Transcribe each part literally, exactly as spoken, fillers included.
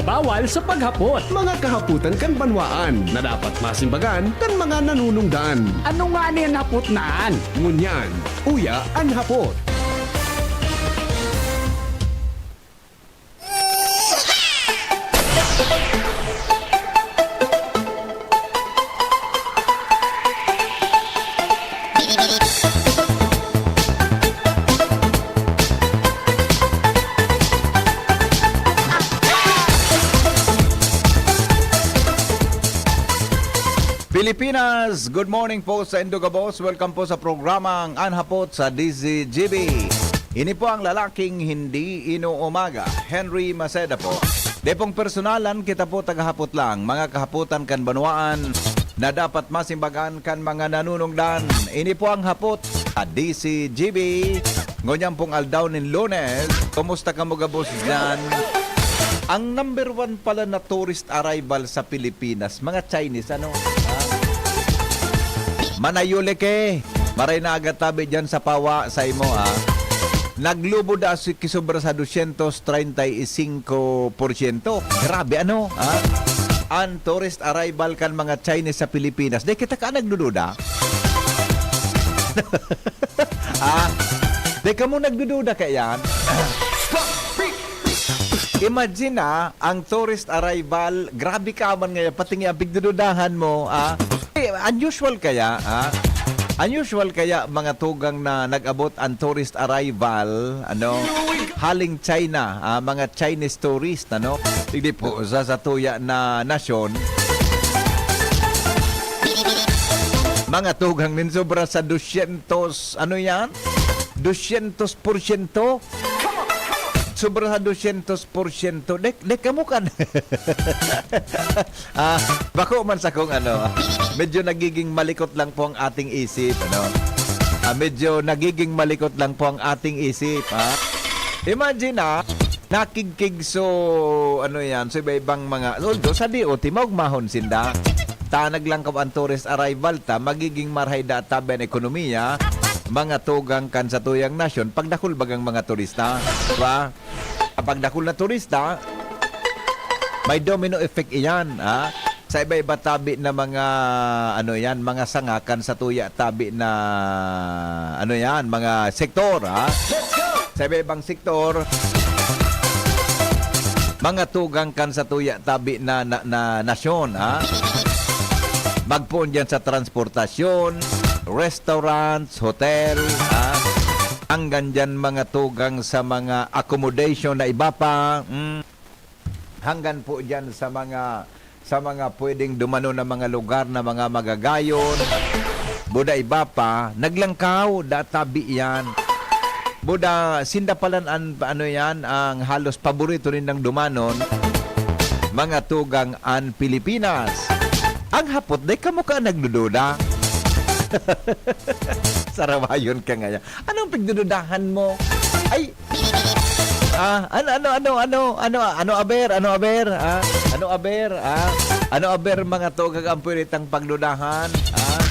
Bawal sa paghapot. Mga kahapotan kan banwaan na dapat masimbagan kan mga nanunungdan. Ano nga ni an hapot na an? Ngunyan, uya an hapot. Pilipinas, good morning po sa indo gabos. Welcome po sa programang An Hapot sa D Z G B. Ini po ang lalaking hindi inuumaga, Henry Maceda po. Dai pong personalan, kita po tagahapot lang, mga kahapotan kan banwaan na dapat masimbagan kan mga nanunungdan. Ini po ang hapot sa D Z G B. Ngunyan pong aldaw nin Lunes, kumusta kamo gabos diyan? Ang number one pala na tourist arrival sa Pilipinas, mga Chinese, ano? Ha? Manayuleke, maray na aga tabi diyan sa pawa sa imo, ha? Naglubo da si, kisobra sa dosyentos treinta y cinco por ciento. Grabe, ano? Ha? Ang tourist arrival kan mga Chinese sa Pilipinas. Dai kita ka nagdududa? Ah, dai kamo nagdududa kaya yan? Imagine, ah, ang tourist arrival, grabe ka man ngayon, pati nga pigdududahan mo, ah. Eh, unusual kaya, ah? Unusual kaya, mga tugang, na nag-abot ang tourist arrival, ano, haling China, ah, mga Chinese tourist, ano? Hindi po sa, sa tuya na nasyon. Mga tugang nin sobra sa dosyentos, ano yan? Dosyentos porsyento? Sobra sa dosyentos porsyento. Dek, dek, kamo kan. Ah, bako man sa kung ano, medyo nagiging malikot lang po ang ating isip, ano? Ah, medyo nagiging malikot lang po ang ating isip, ha? Imagine, ah, nakigkig so, ano yan, so iba-ibang mga, although sa D O T, maugmahon sinda. Tanag lang kamo ang tourist arrival ta, magiging marhay da tabi an ekonomiya, mga tugang kan satuyang nasyon, pagdakul bagang mga turista, di ba? Kapag dakul na turista, may domino effect iyan, ha? Sa iba-iba tabi na mga, ano yan, mga sanga kan satuya tabi na, ano yan, mga sektor, ha? Sa iba-ibang sektor, mga tugang kan satuya tabi na, na, na nasyon, ha? Magpoon diyan sa transportasyon, restaurants, hotel, ha? Hanggang diyan mga tugang sa mga accommodation na iba pa, mm. Hanggang po diyan sa mga, sa mga pwedeng dumanon na mga lugar na mga magagayon. Buda iba pa, naglangkaw, da tabi iyan. Buda, sinda palan an, ano yan, ang halos paborito nindang dumanon, mga tugang an Pilipinas. Ang hapot, dai kamo ka nagdududa? Sarawayon ka ngayon. Anong pigdududahan mo? Ay, ah, ano, ano, ano, ano, ano, ano aber, ano aber, ah? Ano aber, ah? Ano aber, mga tugang, ang pwede tang pagdudahan, ah?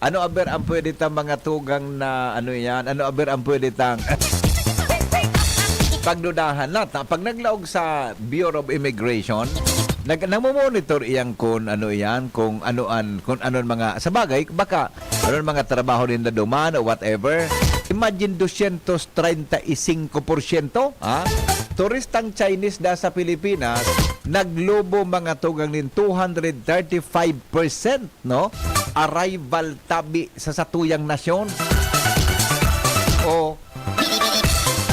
Ano aber ang pwede tang mga tugang na, ano yan? Ano aber ang pwede tang pagdudahan? Lahat na, pag naglaog sa Bureau of Immigration, nag-, namomonitor iyan kung ano iyan, kung ano an, kung ano ang mga, sa bagay, baka ano ang mga trabaho ninda duman o whatever. Imagine, dosyentos treinta y cinco por ciento, ha? Turistang Chinese da sa Pilipinas, naglubo mga tugang nin two hundred thirty-five percent, no? Arrival tabi sa satuyang nasyon. O,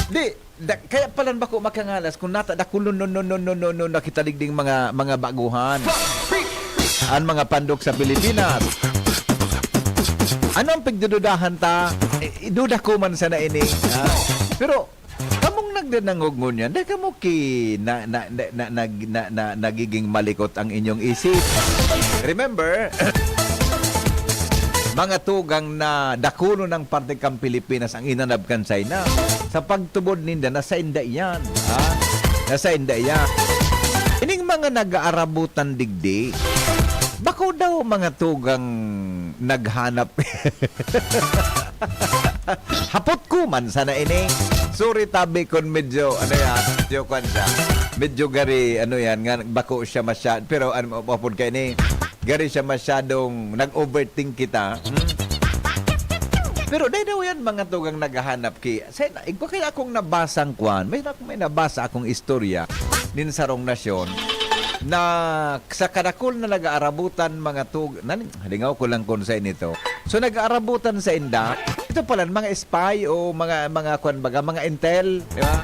di, da, kaya palan bako makangalas kung nata dakulon no, no, no, no, no, no, nakitaligding mga, mga baguhan. An mga pandok sa Pilipinas. Ano ang pigdududahan ta? Eh, iduda ko man sana ini, ha? Pero, kamong nagdanangog ngunyan, dai kamo ki, na, na, na, na, nag-, na, na, nagiging malikot ang inyong isip. Remember, mga tugang na dakulon ang parte kan Pilipinas ang inanab kan China. Sa pagtubod ninda, nasa inda iyan, ha? Nasa inda iyan. Ining mga nag-aarabutan digdi, bako daw mga tugang naghanap. Hapot ko man sana ini. Sorry, tabi, kun medyo, ano yan, medyo kwan siya. Medyo gari, ano yan, nga bako siya masyad-, pero ano, mapod kayo ni, gari siya masyadong nag-overthink kita. Hmm? Pero dai daw yan, mga tugang naghahanap ki-, sa, igwa kaya akong nabasang kwan, may, may nabasa akong istorya nin sarong nasyon na sa kadakul na nag-aarabutan mga tug-, nan-, halingaw ko lang kung sa inito. So, nag-aarabutan sa inda. Ito pala, mga spy o mga, mga kwan baga, mga intel, di ba?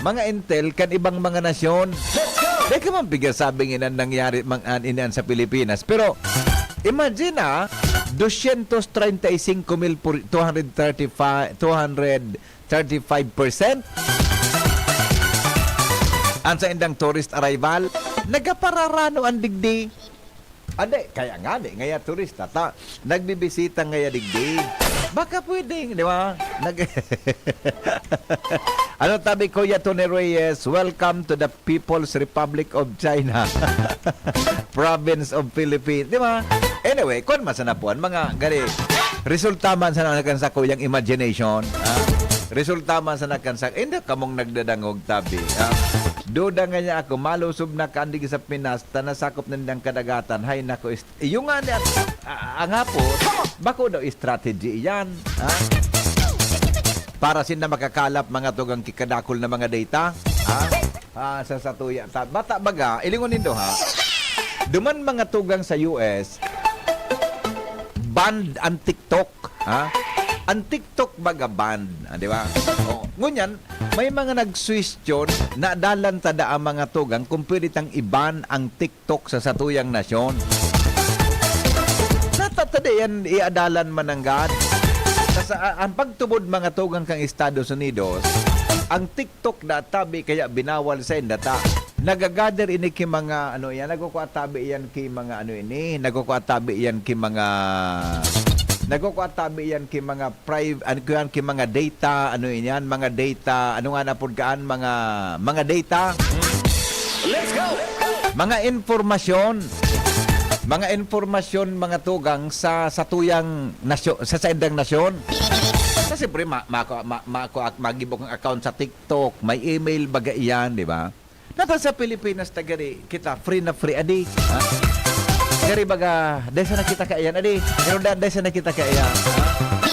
Mga intel kan ibang mga nasyon. Di ka man bigyan sabing inan nangyari, mang, an, inan sa Pilipinas. Pero, imagine ah, dosyentos treinta y cinco mil por-, two hundred thirty-five, two hundred thirty-five percent ang sa indang tourist arrival, nagapararano ang digdi. Ade, kaya nga, di, ngaya turista ta, nagbibisita ngaya digdi. Baka pwedeng, di ba? Nag-, ano tabi, Kuya Tony Reyes, "Welcome to the People's Republic of China, Province of Philippines." Di ba? Anyway, kwan man sana po, ang mga gari, resulta man sana kan sa kuyang imagination. Ha? Resulta man sana kan sa, hindi kamong nagdadangog tabi. Ha? Duda nga niya ako, malusob na kandig sa Pinas, ta nasakop nindang kadagatan. Hay nako, ist-, iyo nga ni, a-, ang hapon, bako daw strategy iyan. Ha? Para sinda makakalap mga tugang kikadakol na mga data. Ha? Ah, sa satuya. Ta-, bata baga, ilingon nindo ha. Duman mga tugang sa U S, banned ang TikTok. Ha? Ang TikTok baga banned, ah, di ba? Oh. Ngunyan, may mga nagsuwestiyon na dalan tada ang mga tugang kung pwede tang i-ban ang TikTok sa satuyang nasyon. Natatadi yan, iadalan man nanggad. Sa, sa, ang pagtubod mga tugang kang Estados Unidos, ang TikTok na tabi kaya binawal sa indata. Nagagather ini ki mga, ano yan, nagkukuha tabi yan ki mga, ano ini, nagkukuha tabi yan ki mga, nagkukuha tabi yan ki mga priv-, ano ko yan, ki mga data, ano yan, mga data, ano nga na pod kaan, mga, mga data. Let's go! Mga impormasyon, mga impormasyon, mga tugang sa, sa tuyang nasyo-, sa saindang nasyon. Sa siyempre, ma-, mako-, ma-, mako-, mag-ibo kang account sa TikTok, may email, baga iyan, di ba? Nata sa Pilipinas, ta gari kita, free na free, adi. Ha? Gari baga, desa na kita kaiyan, adi. Pero da, desa na kita kaiyan. Ha?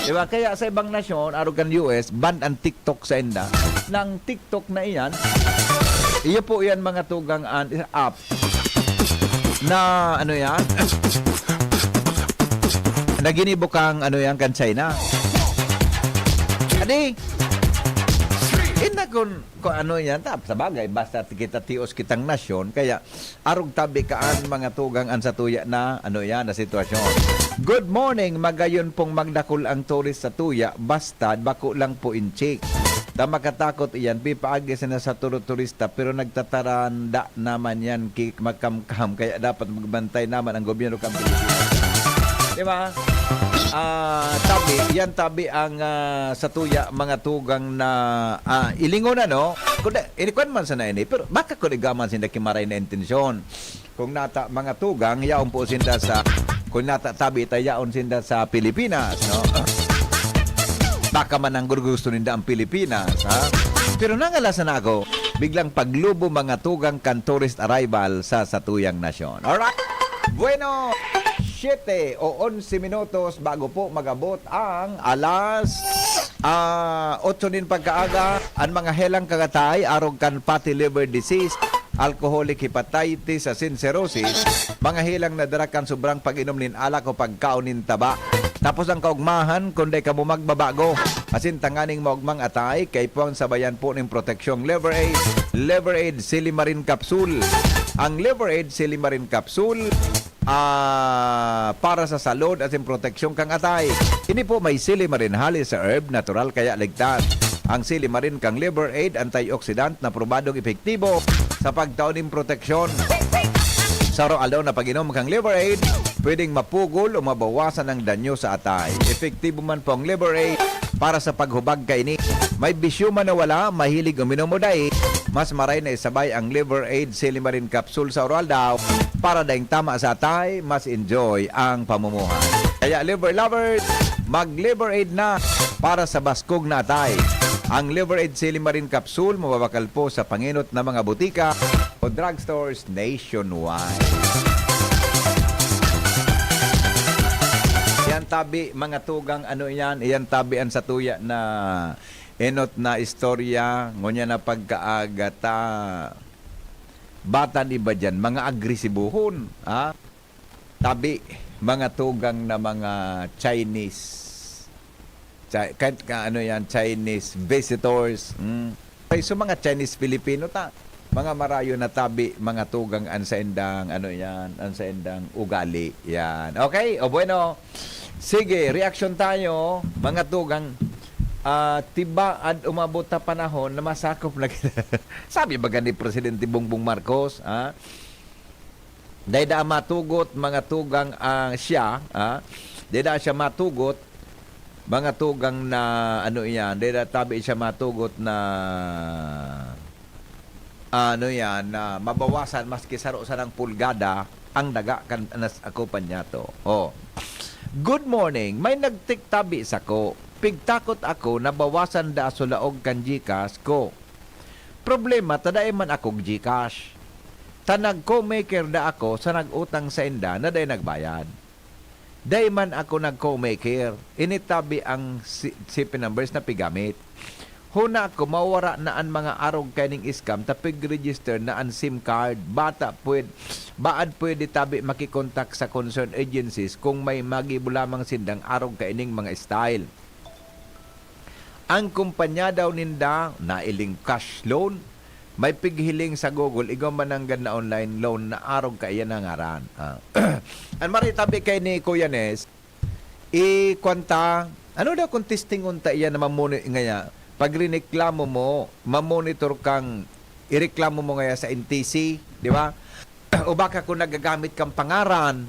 Di ba? Kaya sa ibang nasyon, arog kan U S, ban ang TikTok sa inda. Nang TikTok na iyan, iyo po yan mga tugang an app na, ano yan? Na ginibo kang, ano yan, kan China. Adi, inakon, kung ano yan, ta-, sa bagay, basta kita tios kitang nasyon, kaya arog tabi kaan mga tugang an satuya na, ano yan, na sitwasyon. Good morning, magayon pong magdakul ang turist satuya, basta bako lang po inchik. Ta makatakot iyan, pipaagi sana sa turo turista, pero nagtataranda naman yan ki makamkam, kaya dapat magbantay naman ang gobyerno kan Pilipinas. Di ba? Ah, tabi, yan tabi ang, ah, satuya, mga tugang na, ah, ilingon, ano? Kundi, inikwan man sana ini, pero baka kung igaman sinda ki maray na intensyon. Kung nata mga tugang, yaon po sinda sa, kung nata tabi ta, yaon sinda sa Pilipinas, no? Baka man ang gusto ninda ang Pilipinas, ha? Pero nangalasan ako, biglang paglubo mga tugang kan tourist arrival sa satuyang nasyon. Alright? Bueno, siete o onse minutos bago po magabot ang alas, ah, otso nin pagkaaga, ang mga helang kagatay, arog kan fatty liver disease, alcoholic hepatitis asin cirrhosis, mga helang na dara kan sobrang pag-inom nin alak o pagkaon nin taba. Tapos ang kaugmahan, kung dai kamo magbabago, asin tanganing maugmang atay, kaipuhan sabayan po nin proteksyong Liver Aid, Liver Aid Silimarin Capsule. Ang Liver Aid Silimarin Capsule, ah, para sa salud asin proteksyon kan atay. Ini po may silimarin hali sa herb, natural kaya ligtas. Ang silimarin kan Liver Aid, antioxidant na probadong epektibo sa pagtao nin proteksyon. Sa araw-aldaw na pag-inom kan Liver Aid, pwedeng mapugol o mabawasan ang danyo sa atay. Epektibo man po ang Liver Aid para sa paghubag kaini. May bisyo man o wala, mahilig uminom o dai, mas maray na isabay ang Liver Aid Silimarin Capsule sa araw-aldaw para daing tama sa atay, mas enjoy ang pamumuhay. Kaya Liver Lovers, mag Liver Aid na para sa baskog na atay. Ang Liver Aid Silimarin Capsule mababakal po sa pangenot na mga butika o drugstores nationwide. Yan tabi, mga tugang, ano yan? Yan tabi ang satuya na enot na istorya. Ngunyan na pagkaaga ta, batan iba dyan, mga agresibuhon, ha? Tabi, mga tugang na mga Chinese, Chi-, kahit ka ano yan, Chinese visitors. Mm. Okay, so mga Chinese Filipino ta, mga marayo na tabi, mga tugang an saindang, ano yan, an saindang ugali. Yan. Okay? O bueno. Sige, reaksyon tayo, mga tugang. Ah, tibaad umabot ta panahon na masakop na kita. Sabi ba ni Presidente Bongbong Marcos, ha? Dai daa matugot, mga tugang, ang siya, ha? Dai daa siya matugot, mga tugang na, ano iyan, dai daa tabi siya matugot na, ano iyan, na mabawasan maski saro sanang pulgada ang daga kan nas akopan niya to. Oh. Good morning. May nagtiktabi sako. Pigtakot ako na bawasan daa so laog kan GCash ko. Problema ta dai man akog GCash. Ta nag-co-maker daa ako sa nag-utang sainda na dai nagbayad. Dai man ako nag-co-maker. Ini tabi ang si-, C P numbers na pigamit. Huna ko, mawara na an mga arog kaining scam ta pig-register na an SIM card. Bata pwed-, baad pwede tabi makikontak sa concerned agencies kung may magibo lamang sindang arog kaining mga style. Ang kumpanya daw ninda nailing cash loan, may pighiling sa Google, igwa man nanggad na online loan na arog kaiyan na ngaran. Ah. An maritabi kay ni Kuya Nes, i-, kwan ta, ano daw kung testingon ta iyan na mamuni ngaya, pag rineklamo mo, mamonitor kang ireklamo mo ngaya sa N T C, di ba? O baka kung nagagamit kang pangaran,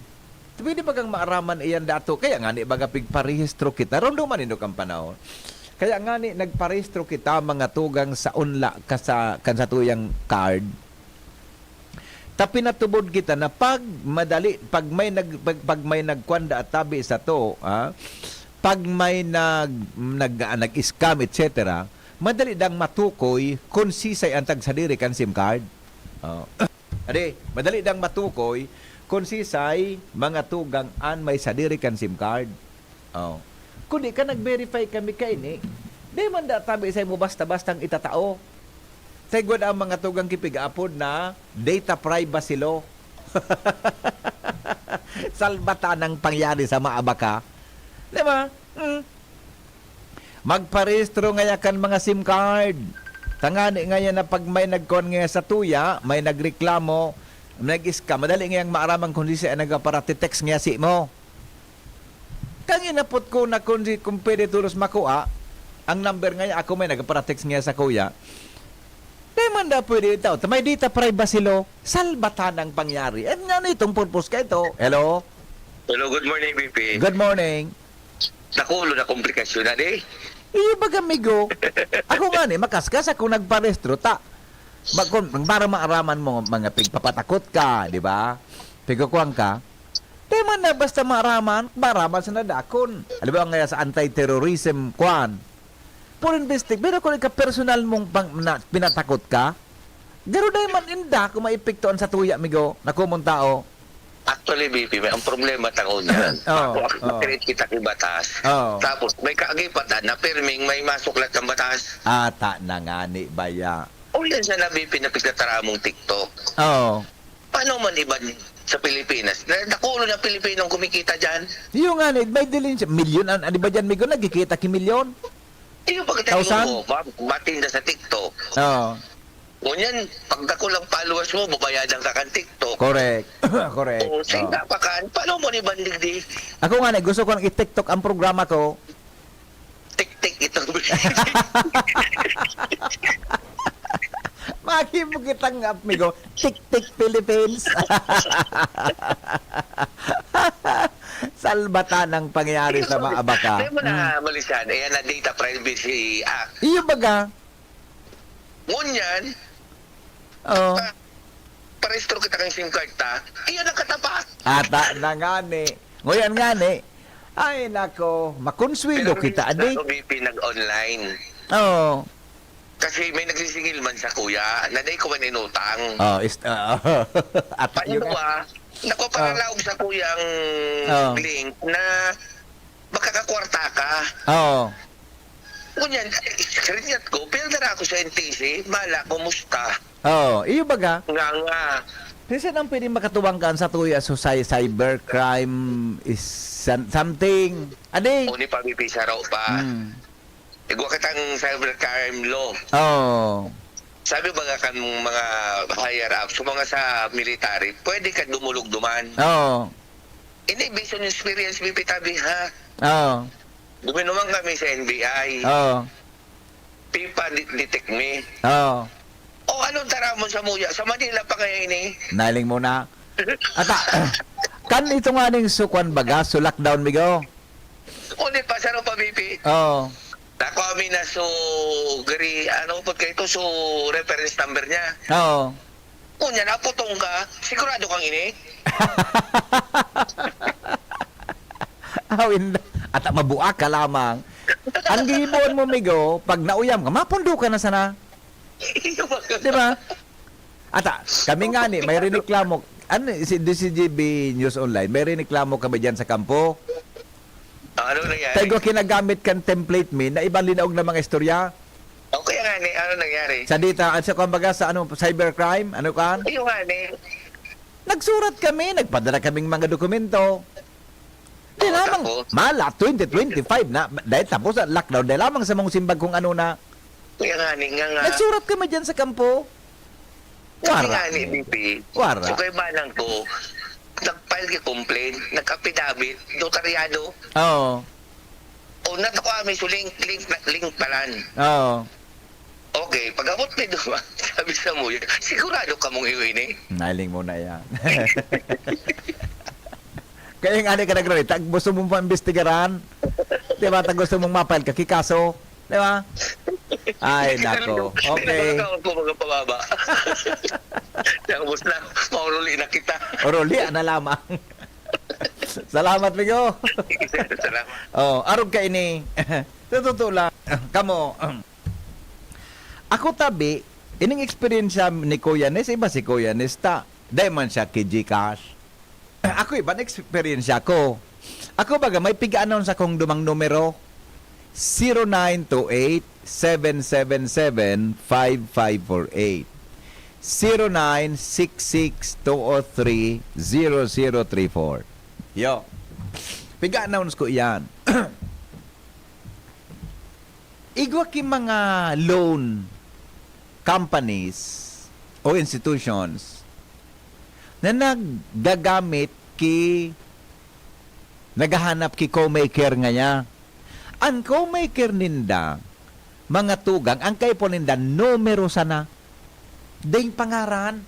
pwede ba kang maaraman iyan dato? Kaya nga ni baga pigparehistro kita, rondo man indo kang panahon. Kaya nga ni nagparehistro kita, mga tugang sa unla ka sa, kan satuyang card. Ta pinatubod kita na pag madali, pag may nag-, pag, pag may nagkwanda at tabi sa to, ha? Pag may nag-, nag-, nag-scam, et cetera, madali dang matukoy kung sisay ang tagsadiri kan SIM card. Oh. Adi, madali dang matukoy kung sisay, mga tugang, an may sadiri kan SIM card. Oh. Kundi ka nag-verify kami kaini, di man da tabi sa imo basta-bastang itatao. Sa igwa ang mga tugang kipig-apod na data privacy law. Salbatanang pangyari sa maabaka. Di ba? Hmm. Magparehistro ngaya kan mga SIM card. Tangani ngaya na pag may nagkuhan ngaya sa tuya, may nagreklamo, nag-scam, madali ngayang maaraman kung sisay ang nagpapara-text ngaya si mo. Kang inapot ko na kung, si, kung pwede tulos makua, ang number ngaya ako may nagpapara-text ngaya sa kuya. Di man da pwede ito. May data privacy law. Salbatanang pangyari. At nga na itong purpose ka ito. Hello? Hello, good morning, B P. Good morning. Nakulo na komplikasyon na, di? Iyo baga, amigo. Ako nga ni, makaskas ako nagparehistro, ta. Mag-, kung, para maaraman mo, mga pigpapatakot ka, di ba? Pigkukuhan ka. Di man na basta maaraman, maaraman sa nadakon. Halimbawa nga sa anti-terrorism, kwan. For investig-, pero kung ika personal mong pang, na, pinatakot ka, garo dai man inda kung maepekto an satuya, amigo, na komon tao. Actually, B P, may, ang problema tangod yan. Oo, Ako, oo. Makreate kita ki batas. Oo. Tapos, may kaagipatan na pirming may masuklat ng batas. Ata na nga ni baya. O yan siya na, B P, na pigtataramong TikTok. Oo. Paano man iban sa Pilipinas? Na, nakulo na Pilipinong kumikita dyan. Yung nga ni, may dilin siya. Milyon, an-, ano ba dyan, amigo? Nagkikita ki milyon? Iyo, pagkatapos Thousand? mo, ma-, matinda sa TikTok. Oo. Ngunyan, pagdakul ang followers mo, babayadan ka kan TikTok. Correct. Correct. O, sa Oo. Inda pa kan, paano mo ni bandig di? Ako nga na, gusto ko nang i-TikTok ang programa ko. Tik-tik itong Magi mo kitang amigo, Tik-tik Philippines. Salbatanang pangyari sa maabaka. Di mo na, Hmm. Malisan, ayan na Data Privacy Act. Iyo baga? Ngunyan, Oh. pa-, parehistro kita kang SIM card ta, iyan ang katapat. Ata na nga ni. Nguyan nga ni. Ay, nako, makonsuelo Pero kita, minsan adi. ako, B P, nag-online. Oo. Kasi may nagsisingil man sa kuya, na dai ko man inutang. Oh, is, ah, at yun nga. Pangalawa, nagpaparalaog sa kuyang Oh. link na makakakwarta ka. Oo. Ngunyan, screenshot ko, pinadala ko sa N T C, "Mala, kumusta?" Oo, iyo baga? Nga, nga. Kasi nang pwede makatuwang ka sa tuya, so, cy-, cybercrime is san-, something. Adi? O ni Papi Pizarro pa. Hmm. Igwa kitang cybercrime law. Oo. Sabi baga kan mga higher ups, sa mga sa military, pwede ka dumulog duman. Oo. Ini, based on experience, Bibi, tabi, ha? Oo. Guminuman kami sa N B I. Oo. Pipa de-, detect me. Oo. O, anong taramon sa muya? Sa Manila pa ngayon ini? Nailing mo na. Ata, kan ito nga ning sukwan baga, so lockdown, migo? Ulit pa, saro pa, Bibi. Oo. Nako, amin na so, gari, ano, put kayo to, so, reference number niya. Oo. Unya, naputong ka, sigurado kang ini? Awin, ata mabuak ka lamang. Ang gihiboon mo, migo, pag nauyam ka, mapundo ka na sana. Di ba? Ata, kami nga ni, may riniklamo. Ano, si, di si G B News Online, may riniklamo kami dyan sa kampo. Ah, ano nangyari? Tayo ginagamit kan template mi na ibang linaog na mga istorya. O, kaya nga ni, ano nangyari? Sa data, at sa, kumbaga, sa ano, cybercrime, ano kan? Yung nga ni. Nagsurat kami, nagpadala kaming mga dokumento. Di Oh, lamang, tapos? Mala, twenty twenty-five na, dahil tapos ang lockdown, dahil lamang sa mga simbag kung ano na. Kaya nga ni, nga nga. Nagsurat kami dyan sa kampo. Kami Wara. nga ni, Bibi. Wara. So, kaibanan ko, nag-file ka complaint, nag-affidavit, notaryado. Oo. O, natako kami, so link, link, link palan. Oo. Okay, pag-abot mi duman, sabi sa muya, "Sigurado ka mong iyo ini?" Nailing mo na yan. Kaya nga ni ka nagre-, tag-, gusto mong paimbestigaran? Di ba? Tag-, gusto mong ma-file ka, kikaso? Di ba? Ay, nako. Okay. Ako po, mga pababa. Tapos na, mauruli na kita. Uruli na lamang. Salamat, migo. Sige, sir. Salamat. Oh, arog ka ini. Sa totoo lang, kamo, ako tabi, ining eksperyensya ni Kuya Nes, iba si Kuya Nes ta. Dai man siya ki GCash. Ako, iba na eksperyensya ko. Ako, baga, may piga-announce akong dumang numero. Zero nine two eight, seven seven seven, five five four eight. Zero nine six six two oh three, zero zero three four. Yo. Piga-announce ko iyan. Igwa ki mga loan companies o institutions na naggagamit ki, naghahanap ki co-maker ngaya. An co-maker ninda, mga tugang, ang kaipo ninda, numero sana. Ding pangaran.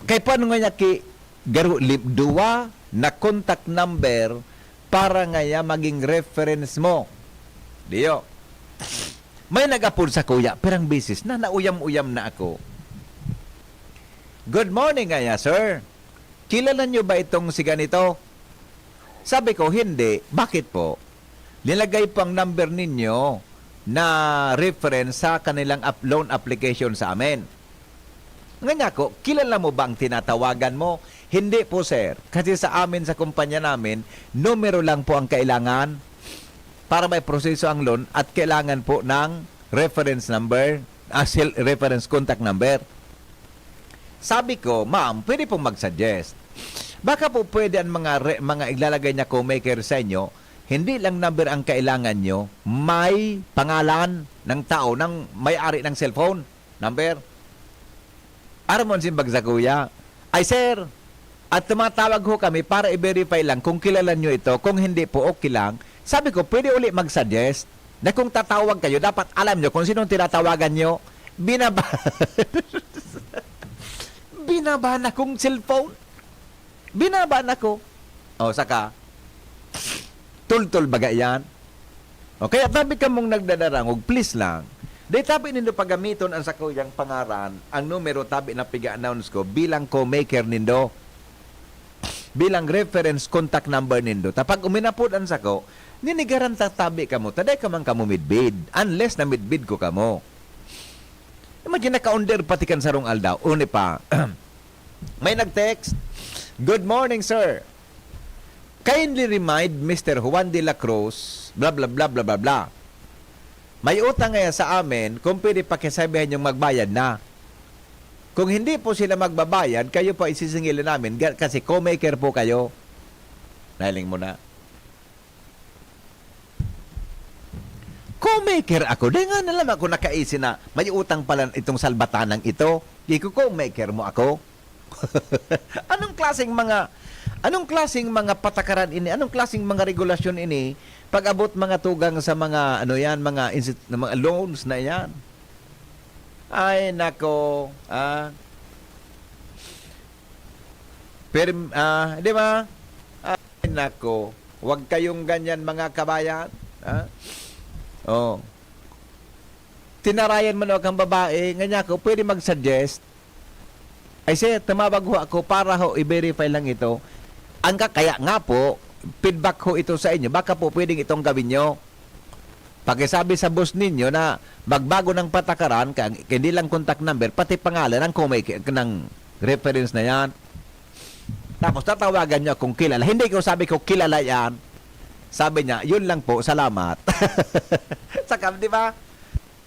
Kaipo ngaya ki, garo, li-, duwa na contact number para ngaya maging reference mo. Diyo. May nag-apod sa kuya, pirang bisis na nauyam-uyam na ako. "Good morning," ngaya, "sir. Kilala niyo ba itong si ganito?" Sabi ko, "Hindi. Bakit po?" "Nilagay po ang number ninyo na reference sa kanilang ap-, loan application sa amin." Ngaya ko, "Kilala mo ba ang tinatawagan mo?" "Hindi po, sir. Kasi sa amin, sa kumpanya namin, numero lang po ang kailangan para may proseso ang loan at kailangan po ng reference number, ah, sel-, reference contact number." Sabi ko, "Ma'am, pwede pong mag-suggest. Baka po pwede ang mga re-, mga iglalagay niya co-maker sa inyo, hindi lang number ang kailangan nyo, may pangalan ng tao, ng may-ari ng cellphone number." Aram mo an simbag sa kuya, "Ay, sir, at tumatawag ho kami para i-verify lang kung kilala nyo ito. Kung hindi po, okay lang." Sabi ko, "Pwede uli mag-suggest na kung tatawag kayo, dapat alam nyo kung sinong tinatawagan nyo." Binaba-, binaba na kong cellphone. Binaba na ko. O, saka, tultol baga yan. O, kaya tabi kamong nagdadarangog, please lang. Dai tabi nindo pagamiton ang sakuyang pangaran, ang numero tabi na piga-announce ko bilang co-maker nindo. Bilang reference contact number nindo. Ta pag uminapod ang sako, Ninigaran ta tabi kamo, ta dai ka man kamo midbid, unless na midbid ko kamo. Imagine, naka-on the air pati kan sarong aldaw. Uni pa, may nag-text, "Good morning, sir. Kindly remind Mister Juan de la Cruz, blah, blah, blah, blah, blah, blah. May utang ngaya sa amin, kung pwede pakisabihan yung magbayad na. Kung hindi po sila magbabayad, kayo po isisingil namin, ga-, kasi co-maker po kayo." Nailing mo na. Co-maker ako. Dai nga na lang ako nakaisi na may utang pala itong salbatanang ito. Iko-co-maker mo ako. Anong klaseng mga, anong klaseng mga patakaran ini? Anong klaseng mga regulasyon ini? Pag-abot mga tugang sa mga, ano yan, mga insit-, mga loans na yan. Ay, nako. Ah. Perm-, ah, di ba? Ay, nako. Huwag kayong ganyan, mga kabayan. Ha? Oh. Tinarayan man ako ang babae, nga niya ako, pwede mag-suggest. Ay, sir, tumawag ho ako para ho i-verify lang ito. Ang ka-, kaya nga po, feedback ho ito sa inyo. Baka po pwedeng itong gawin nyo. Pakisabi sa boss ninyo na magbago ng patakaran, ka-, hindi lang contact number, pati pangalan ng, kung may ki-, ng reference na yan. Tapos tatawagan niyo akong kilala. Hindi ko sabi ko kilala yan. Sabi niya, "Yun lang po, salamat." Saka, di ba?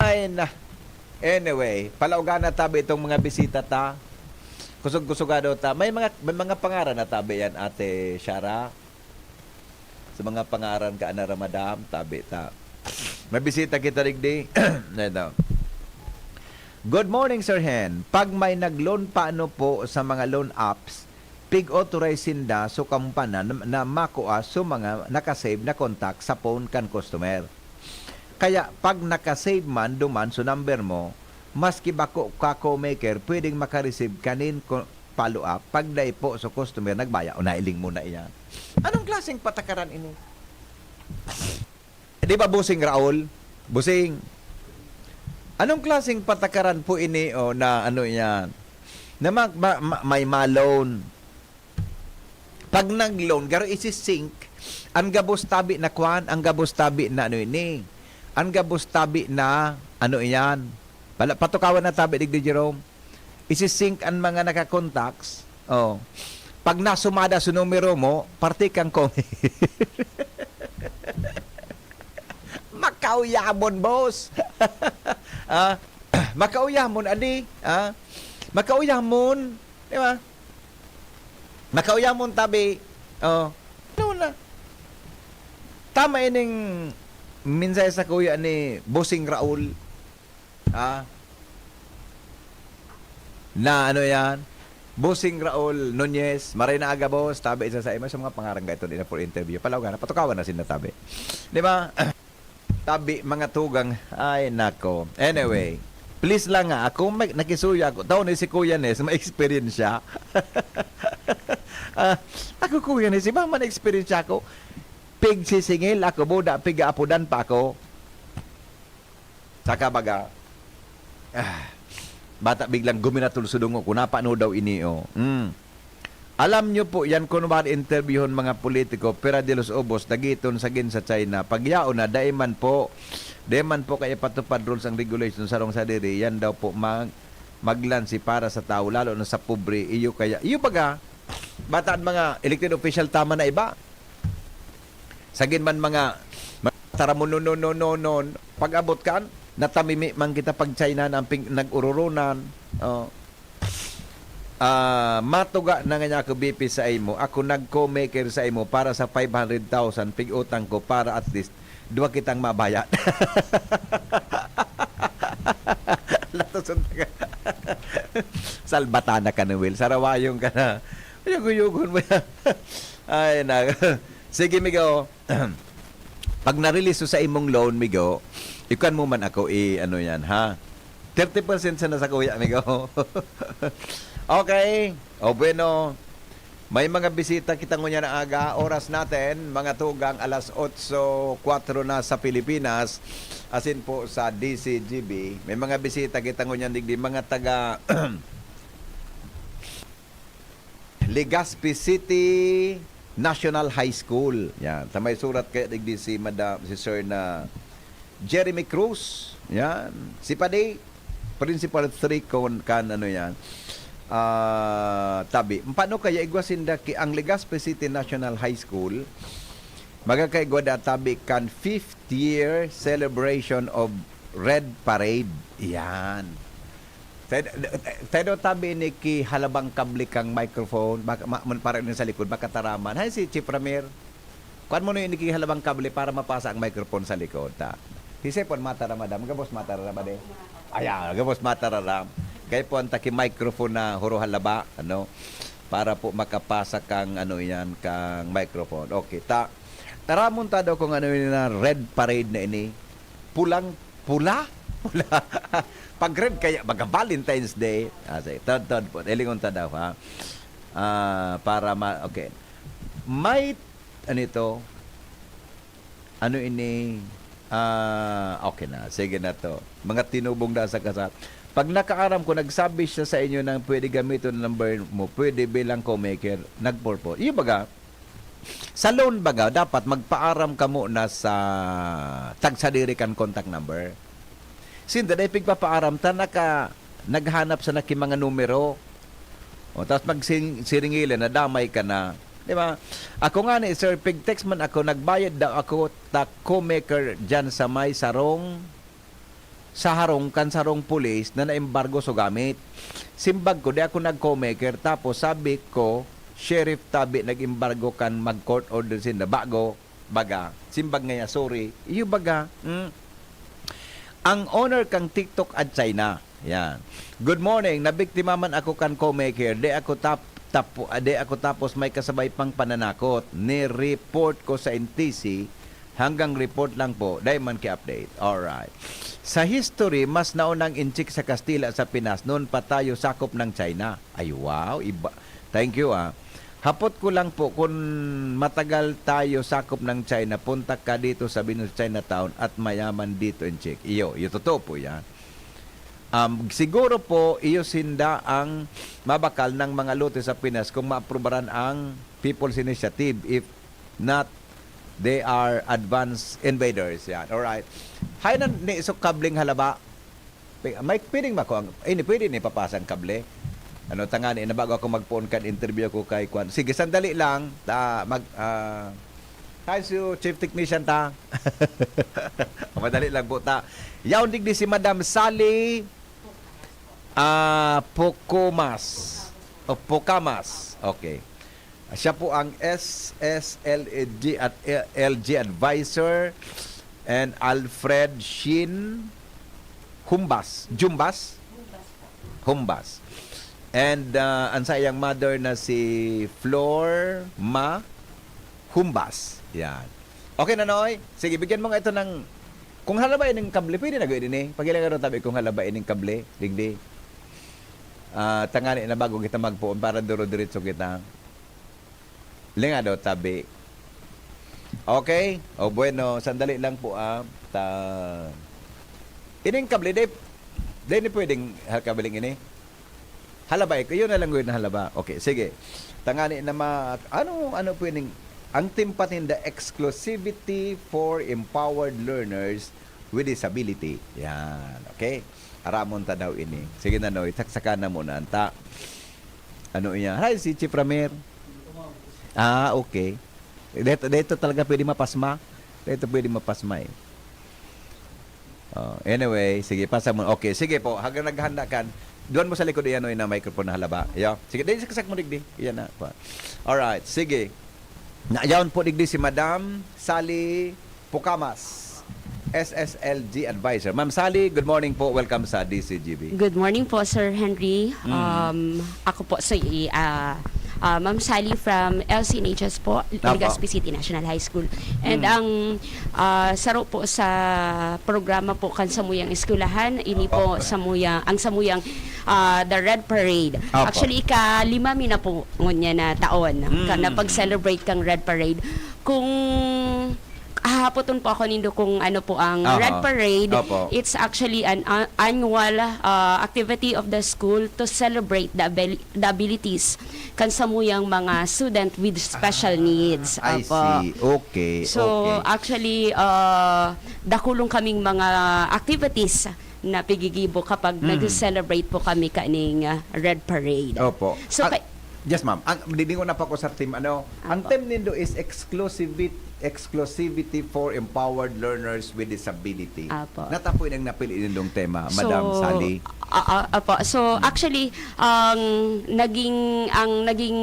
Ay, na. Anyway, palaugan na tabi itong mga bisita ta. Kusog-kusugado ta. May mga, may mga pangaran na tabi yan, Ate Shara. Sa mga pangaran ka, Ana Ramadam, tabi ta. May bisita kita digdi. Ito. "Good morning, Sir Hen. Pag may nag-loan paano po sa mga loan apps, pig-authorize sinda so kampana na, na makua so mga nakasave na contact sa phone kan customer. Kaya pag nakasave man duman so number mo, maski bako ka co-maker, pwedeng makareceive kanin ko-, follow-up, pag dai po so customer nagbaya." O, nailing mo na iyan. Anong klaseng patakaran ini? Di ba, Bossing Raul? Bossing, anong klaseng patakaran po ini, o, na ano yan? Na ma-, ma-, ma-, may ma-loan. Pag nag-loan, garo isi-sync, ang gabos tabi na kwan, ang gabos tabi na ano ini, ang gabos tabi na ano iyan. Pala, patukawan na tabi, digdi, Jerome. Isi-sync ang mga naka-contacts. Oh. Pag nasumada sa numero mo, parte kang komi. Makauyamon, boss. Ah, makauyamon, adi. Ah, makauyamon. Di ba? Makauyamon, tabi. Oh. Ano na? Tama ining mensahe sa kuya ni Bossing Raul. Ah. Na ano yan? Bossing Raul Nunez, maray na aga, boss. Tabi isa sa imo sa mga pangarang gaito, di na for interview. Palaw nga, napatukawan na sinda, tabi. Di ba? Tabi, mga tugang. Ay, nako. Anyway, please lang nga. Ako, may, nakisuya ako. Tao ni si Kuya Nes, may experience siya. Ah, ako, Kuya Nes, iba man experience ako. Pigsisingil ako, buda, pig-aapodan pa ako. Saka baga, ah, bata biglang guminatol sa dungo ko, napano daw ini, oh. Mm. Alam nyo po, yan kunwari interviewon mga politiko, pera de los ubos, dagiton sagin sa China. Pagyaon na, dai man po, dai man po kaya patupad rules ang regulation, sarong sadiri, yan daw po mag-, maglansi para sa tao, lalo na sa pobre, iyo kaya, iyo baga, bata ang mga elected official, tama na iba. Sagin man mga, mga taramononononon, pag-abot kan, natamimi man kita pag China na ang ping-, nag-ururunan. Oh. Ah, matuga na nga niya ako, B P, sa imo. Ako nag-co-maker sa imo para sa five hundred thousand, pig-utang ko para at least duwa kitang mabayad. Latoson ka. Salbatana ka, Noel. Sarawayong ka na. Uyog-uyogon mo yan. Ay, na. Sige, migo. Pag na-release sa imong loan, migo, ikuan mo man ako, i-ano yan, ha? Thirty percent sana sa kuya, migo. Okay. O, bueno. May mga bisita kita ngunyan na aga. Oras natin, mga tugang, alas otso kwatro na sa Pilipinas. Asin po sa D C G B. May mga bisita kita ngunyan digdi, mga taga Legazpi City, National High School. Yan. Sa may surat kaya digdi si Madam, si Sir na Jeremy Cruz. Yan. Si Padi, Principal three kon kan ano yan. Ah, tabi. Paano kaya igwa sinda ki ang Legazpi City National High School? Magkakaigwa da tabi kan fifth year celebration of Red Parade. Yan. Tayo, tayo daw tabi ni ki halabang kable kang microphone, baka, ma, man, parang sa likod, makataraman. Hay, si Chief Ramir, kuan mo na yun, ki halabang kable para mapasa ang microphone sa likod, ta. Hisay po, matara, madam. Gabos, matara, madam. Ayan, gabos, matara, ram. Kaya po, ang taki microphone na huro halaba, ano, para po makapasa kang, ano yan, kang microphone. Okay, ta. Taramon ta daw kung ano yun na red parade na ini. Pulang, pula? Pula. Pag red kaya, baga Valentine's Day. Ah, sige, third, third po. Hilingon ta daw, ha? Ah, para ma-, okay. May, ano ito? Ano ini? Ah, okay na. Sige na to. Mga tinubong da sa kasal. Pag nakaaram ko, nagsabi siya sa inyo ng pwede gamiton ang number mo, pwede bilang co-maker, nagpurpose. Yung baga, sa loan baga, dapat magpaaram ka muna sa tagsadiri kan contact number. Sinda dai pigpapaaram ta naka, naghanap sa naki mga numero. O, tapos magsiringilan, nadamay ka na. Di ba? Ako nga ni, sir, pig-text man ako, nagbayad daw ako ta co-maker dyan sa may sarong, sa harong kan sarong pulis na naembargo so gamit. Simbag ko, di ako nag-co-maker. Tapos sabi ko, sheriff tabi nag-embargo kan mag-court order sinda. Bago, baga. Simbag ngaya, sorry. Iyo baga. Mm. Ang owner kang TikTok at China. Yan. Good morning. Nabiktima man ako kan co-maker. Di ako tap, tap, di ako tapos may kasabay pang pananakot. Ni-report ko sa N T C. Hanggang report lang po. Dai man ki update. Alright. Sa history, mas naunang inchik sa Kastila sa Pinas. Noon pa tayo sakop ng China. Ay, wow. Iba. Thank you, ah. Hapot ko lang po kung matagal tayo sakop ng China, punta ka dito sa Venus Chinatown at mayaman dito in Czech. Iyo, iyo totoo po yan. Um, siguro po, iyo sinda ang mabakal ng mga lote sa Pinas kung maaprubaran ang People's Initiative. If not, they are advanced invaders. Yan, alright. Hay na ni isok kabling halaba. Pe-, may pwedeng mako ang, ini pwede ni papasang kable. Ano, tangani na bago ako magpoon kan interview ko kay Kwan. Sige, sandali lang. Ta, mag, ah, hi, su Chief Technician ta. Madali lang po ta. Yaon digdi si Madam Sally, ah, Pukumas. O, Pukamas. Okay. Siya po ang S S L G at L G advisor, and Alfred Shin Humbas. Jumbas? Humbas. And, ah, ang sayang mother na si Flor Ma Humbas. Yan. Okay, Nanoy. Sige, bigyan mo nga ito ng, kung halaba ining kable, pwede na gawin ini. Pagilang araw tabi kung halaba ining kable, digdi. Ah, tangani na bago kita magpoon para duro-diretso kita. Linga daw, tabi. Okay? O, bueno, sandali lang po, ah. Ta-, ining kable, di, di ni pwedeng ha-, kabiling ini? Halaba, eh. Yun na lang yun na halaba. Okay, sige. Tangani na ma-, ano, ano pwedeng, ang timpat ninda, exclusivity for empowered learners with disability. Yan, okay? Aramon ta daw ini. Sige na, no, itaksakan na muna, anta. Ano iya? Hi, si Chief Ramir. Ah, okay. Dito, dito talaga pwede mapasma. Dito pwede mapasma eh. Oh, anyway, sige, pasa mo. Okay, sige po. Hanggang naghanda kan. Duan mo sa likod, iyan o, na microphone na halaba. Yo. Sige, dahil saksak mo digdi. Iyan na. Alright, sige. Nayaon po digdi si Madam Sally Pukamas, S S L G Advisor. Ma'am Sally, good morning po. Welcome sa D C G B. Good morning po, Sir Henry. Mm. Um, ako po si, ah, ah, Ma'am Sally from L C N H S po, Apo. Legazpi City National High School. And Mm. ang, ah, saro po sa programa po kan samuyang eskwelahan, ini po Apo. samuyang, ang samuyang, ah, The Red Parade. Apo. Actually, ikalima mi na po ngunyan na taon Mm. ka na pag-celebrate kang Red Parade. Kung Hahapoton po ako nindo kung ano po ang Aha. Red Parade. Opo. It's actually an a-, annual, ah, activity of the school to celebrate the abili-, the abilities kan samuyang mga student with special Ah, needs. I Opo. see. Okay, So, okay. actually, ah, dakulong kaming mga activities na pigigibo kapag Mm. nag-celebrate po kami kaning, ah, Red Parade. Opo. So, Ah, kay- yes, ma'am. Ang, didingon na pa ko sa team, ano, ang Apo. team nindo is exclusivity, exclusivity for empowered learners with disability. Apo. Natapoy nang napili nindong tema, So, Madam Sally. a-, a-, apo. So, Hmm. actually, ang naging, ang naging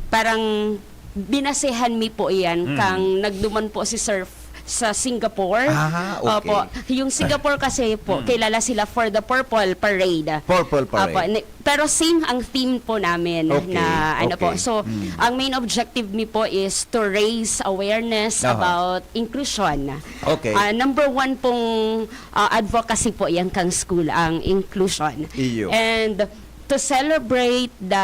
parang binasehan mi po iyan Hmm. kang nagduman po si Sir f-, sa Singapore. Ah, okay. Opo. Yung Singapore kasi po, Hmm. kilala sila for the Purple Parade. Purple Parade. Opo. Ni-, pero same ang theme po namin Okay, na ano po. okay. So, Hmm. ang main objective mi po is to raise awareness Aha. about inclusion. Okay. Ah, number one pong, ah, advocacy po yan kang school, ang inclusion. Iyo. And to celebrate the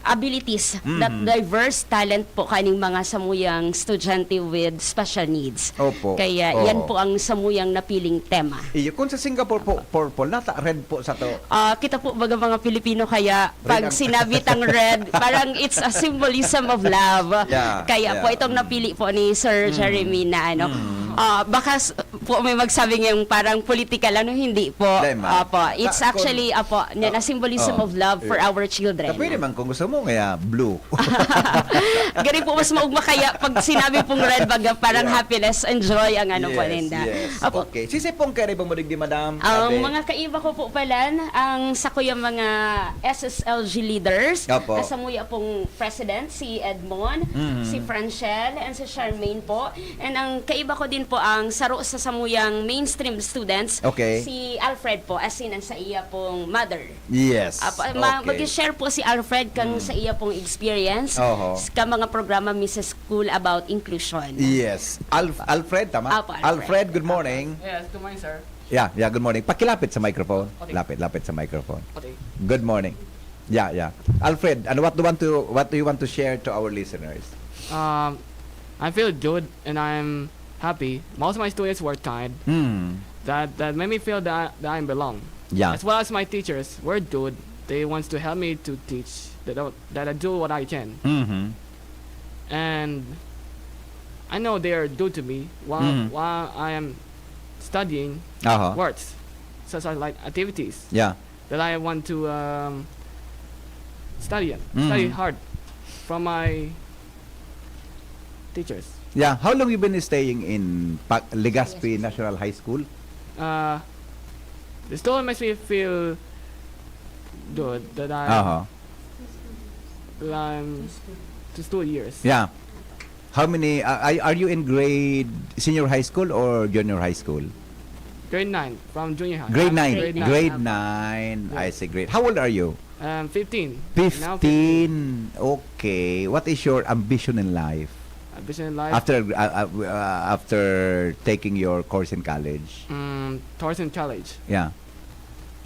abilities, that Mhm. diverse talent po kaning mga samuyang estudyante with special needs. Opo. Kaya Oo. yan po ang samuyang napiling tema. Iyo, kung sa Singapore po, purple, nata red po sa to. Ah, kita po baga mga Pilipino, kaya Red pag ang sinabi tang red, parang it's a symbolism of love. Yeah, Kaya po yeah. itong Mm. napili po ni Sir Mm. Jeremy na ano, Mm. ah, baka s-, po may magsabing yung parang political, ano, hindi po. Dai, ma'am. Opo. It's Ka-, actually, kung opo, yan, a Ah, symbolism oh. of love for Yeah. our children. Ka pwede man kung gusto mo, kaya blue. Gani po, mas maugma kaya pag sinabi pong red, baga parang Yeah. happiness and joy ang ano po Yes, ninda. yes. Opo. Okay. Sisay pong kaiba mo digdi, madam? Ang Abe? mga kaiba ko po pala, ang sakuyang mga S S L G leaders, Opo. na samuya pong president, si Edmond, Mhm. si Franchelle, and si Charmaine po. And ang kaiba ko din po, ang saro sa samuyang mainstream students, Okay. si Alfred po, as in, ang sa iya pong mother. Yes. Apo, ma-, Okay. mag-share po si Alfred kang Mm. sa iya pong experience Oho. s-, ka mga programa mi sa school about inclusion. Yes. Alf-, Alfred, tama? Apo, Alfred. Alfred, good morning. Yes, good morning, sir. Yeah, yeah, good morning. Pakilapit sa microphone. Okay. Lapit, lapit sa microphone. Okay. Good morning. Yeah, yeah. Alfred, and what do you want to, what do you want to share to our listeners? Um, I feel good and I'm happy. Most of my students were kind. Mm. That, that made me feel that, that I belong. Yeah. As well as my teachers were good. They wants to help me to teach, that I, that I do what I can. Mm-hmm. And I know they are good to me while, Mm-hmm. while I am studying Uh-huh. works, such as, like, activities Yeah. that I want to, um, study in, study Mm-hmm. hard from my teachers. Yeah. How long you been staying in Pa-, Legazpi Yes. National High School? Uh, the story makes me feel good that I Uh-huh. that I'm to school years. Yeah. How many, uh, are, are you in grade, senior high school or junior high school? Grade nine, from junior high. Grade nine. Grade nine. Grade nine. I Yes. see, great. How old are you? Um, fifteen. Now fifteen. Fifteen. Okay. What is your ambition in life? Ambition in life? After, uh, uh, uh, after taking your course in college? Mm, course in college. Yeah.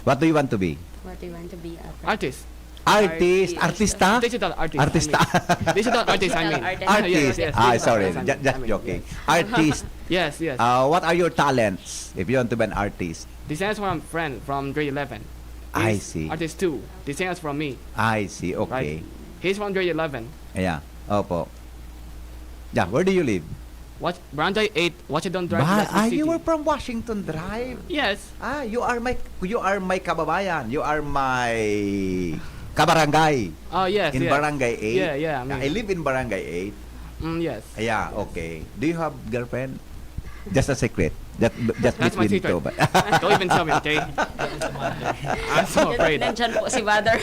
What do you want to be? What do you want to be, Alfred? Artist. Artist? Artist. Artista? Digital artist, I Artista? mean. Digital artist, I Digital mean. artist. Artist. Yes, yes, Ah, digital sorry. artist, I mean. Ju-, just Yes. joking. Artist. Yes, yes. Uh, what are your talents if you want to be an artist? Designs from friend from grade eleven. I He's see. artist two. Designs from me. I see. Right? Okay. He's from grade eleven. Yeah. Opo. Yeah, where do you live? What, Barangay eight, Washington Drive, Ba-, Legazpi ah, you City. were from Washington Drive? Yes. Ah, you are my, you are my kababayan. You are my kabarangay. Oh, yes, In yes. Barangay eight. Yeah, yeah, I mean I live in Barangay eight. Mm, yes. Yeah, Yes. okay. Do you have girlfriend? Just a secret. Just, just That's my between secret. two. But Don't even tell me, okay? I'm so afraid. Nandyan po si mother.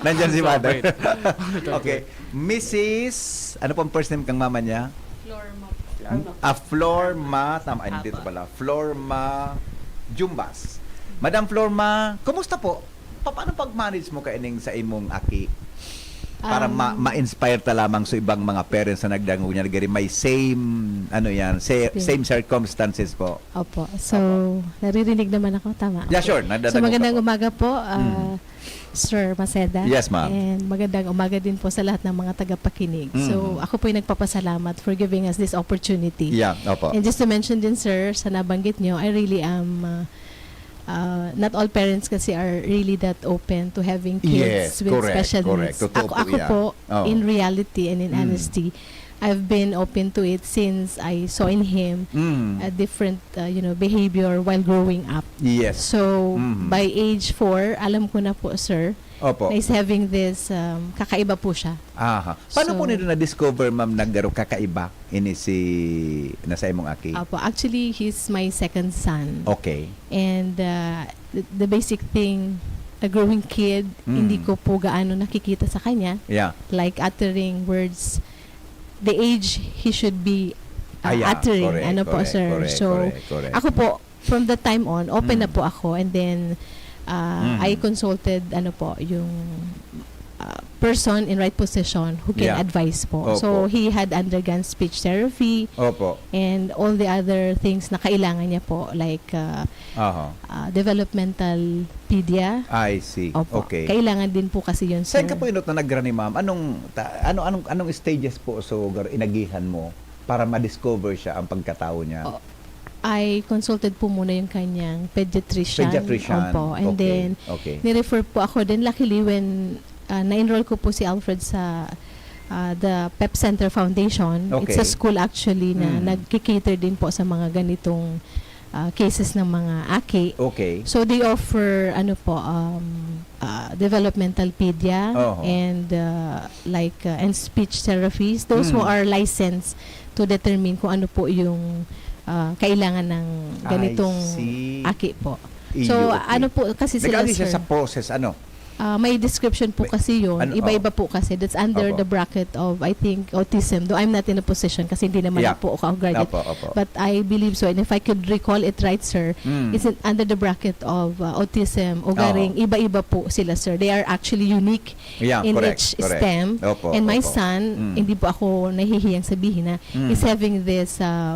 Nandyan si I'm so mother. afraid. Okay. Missus, ano pong first name kang mama niya? Florma. Florma. Ah, Florma. Tama, ay, dito Apo. pala. Florma Jumbas. Madam Florma, kumusta po? Pa-, paano pag-manage mo kaining sa imong aki? Para ma-, Um, ma-inspire ta lamang sa ibang mga parents na nagdangog niya, nagdiri may same, ano yan, sa-, Experience. same circumstances po. Opo. So, Opo. naririnig naman ako, tama? Yeah, Okay. sure. So, Nadadangog magandang ako. umaga po. Ah, Mm. Sir Maceda. Yes, ma'am. And magandang umaga din po sa lahat ng mga tagapakinig. So, Mhm. ako po'y nagpapasalamat for giving us this opportunity. Yeah, opo. And just to mention din, sir, sa nabanggit nyo, I really am, uh, uh, not all parents kasi are really that open to having kids Yes, with correct, special correct. needs. Totoo Ako, po ako yan. po, Oh. in reality and in Mm. Mm. honesty, I've been open to it since I saw in him Mm. a different, uh, you know, behavior while growing up. Yes. So, Mhm. by age four, alam ko na po, sir, Opo. na is having this, um, kakaiba po siya. Aha. Paano po So, nila na-discover, ma'am, na garo kakaiba ini si, na sa imong aki? Apo, actually, he's my second son. Okay. And uh, the, the basic thing, a growing kid, Mm. hindi ko po gaano nakikita sa kanya. Yeah. Like uttering words, the age he should be uh, Ah, yeah. uttering. Correct, Ano po, correct, sir? correct, So, correct, correct. ako po, from the time on, open Mm. na po ako. And then, uh, Mm. I consulted, ano po, yung uh, person in right position who can Yeah. advise po. Opo. So, he had undergone speech therapy Opo. and all the other things na kailangan niya po, like uh, Aha. uh, developmental pedia. I see. Opo. Okay. Kailangan din po kasi yun, Saan sir. ka po inot na nagranimam? Anong, ta, ano, anong, anong stages po so gar- inagihan mo para ma-discover siya ang pagkatao niya? Oh, I consulted po muna yung kanyang pediatrician. Pediatrician. Opo. And Okay, then, okay. nirefer po ako. Then luckily, when uh, na-enroll ko po si Alfred sa uh, the PEP Center Foundation, it's a Okay. school actually na Mm. nagki-cater din po sa mga ganitong uh, cases ng mga aki. Okay. So they offer, ano po, um, uh, developmental pedia Oho. and uh, like uh, and speech therapies, those who Mm. are licensed to determine kung ano po yung uh, kailangan ng I ganitong see. aki po. Iyo, So, okay. Ano po kasi sila, Nag-agi siya sir? Sa process, ano? Ah, may description po May- kasi yun. ano, Iba-iba oh. po kasi. That's under Opo. the bracket of, I think, autism. Though I'm not in a position kasi hindi naman Yeah. po ako graduate. Opo, opo. But I believe so. And if I could recall it right, sir, Mm. it's in, under the bracket of uh, autism, ugaring, Oo. Iba-iba po sila, sir. They are actually unique Yeah, in correct, each correct. STEM. Opo, And my opo. son, Mm. hindi po ako nahihiyang sabihin na Mm. is having this uh,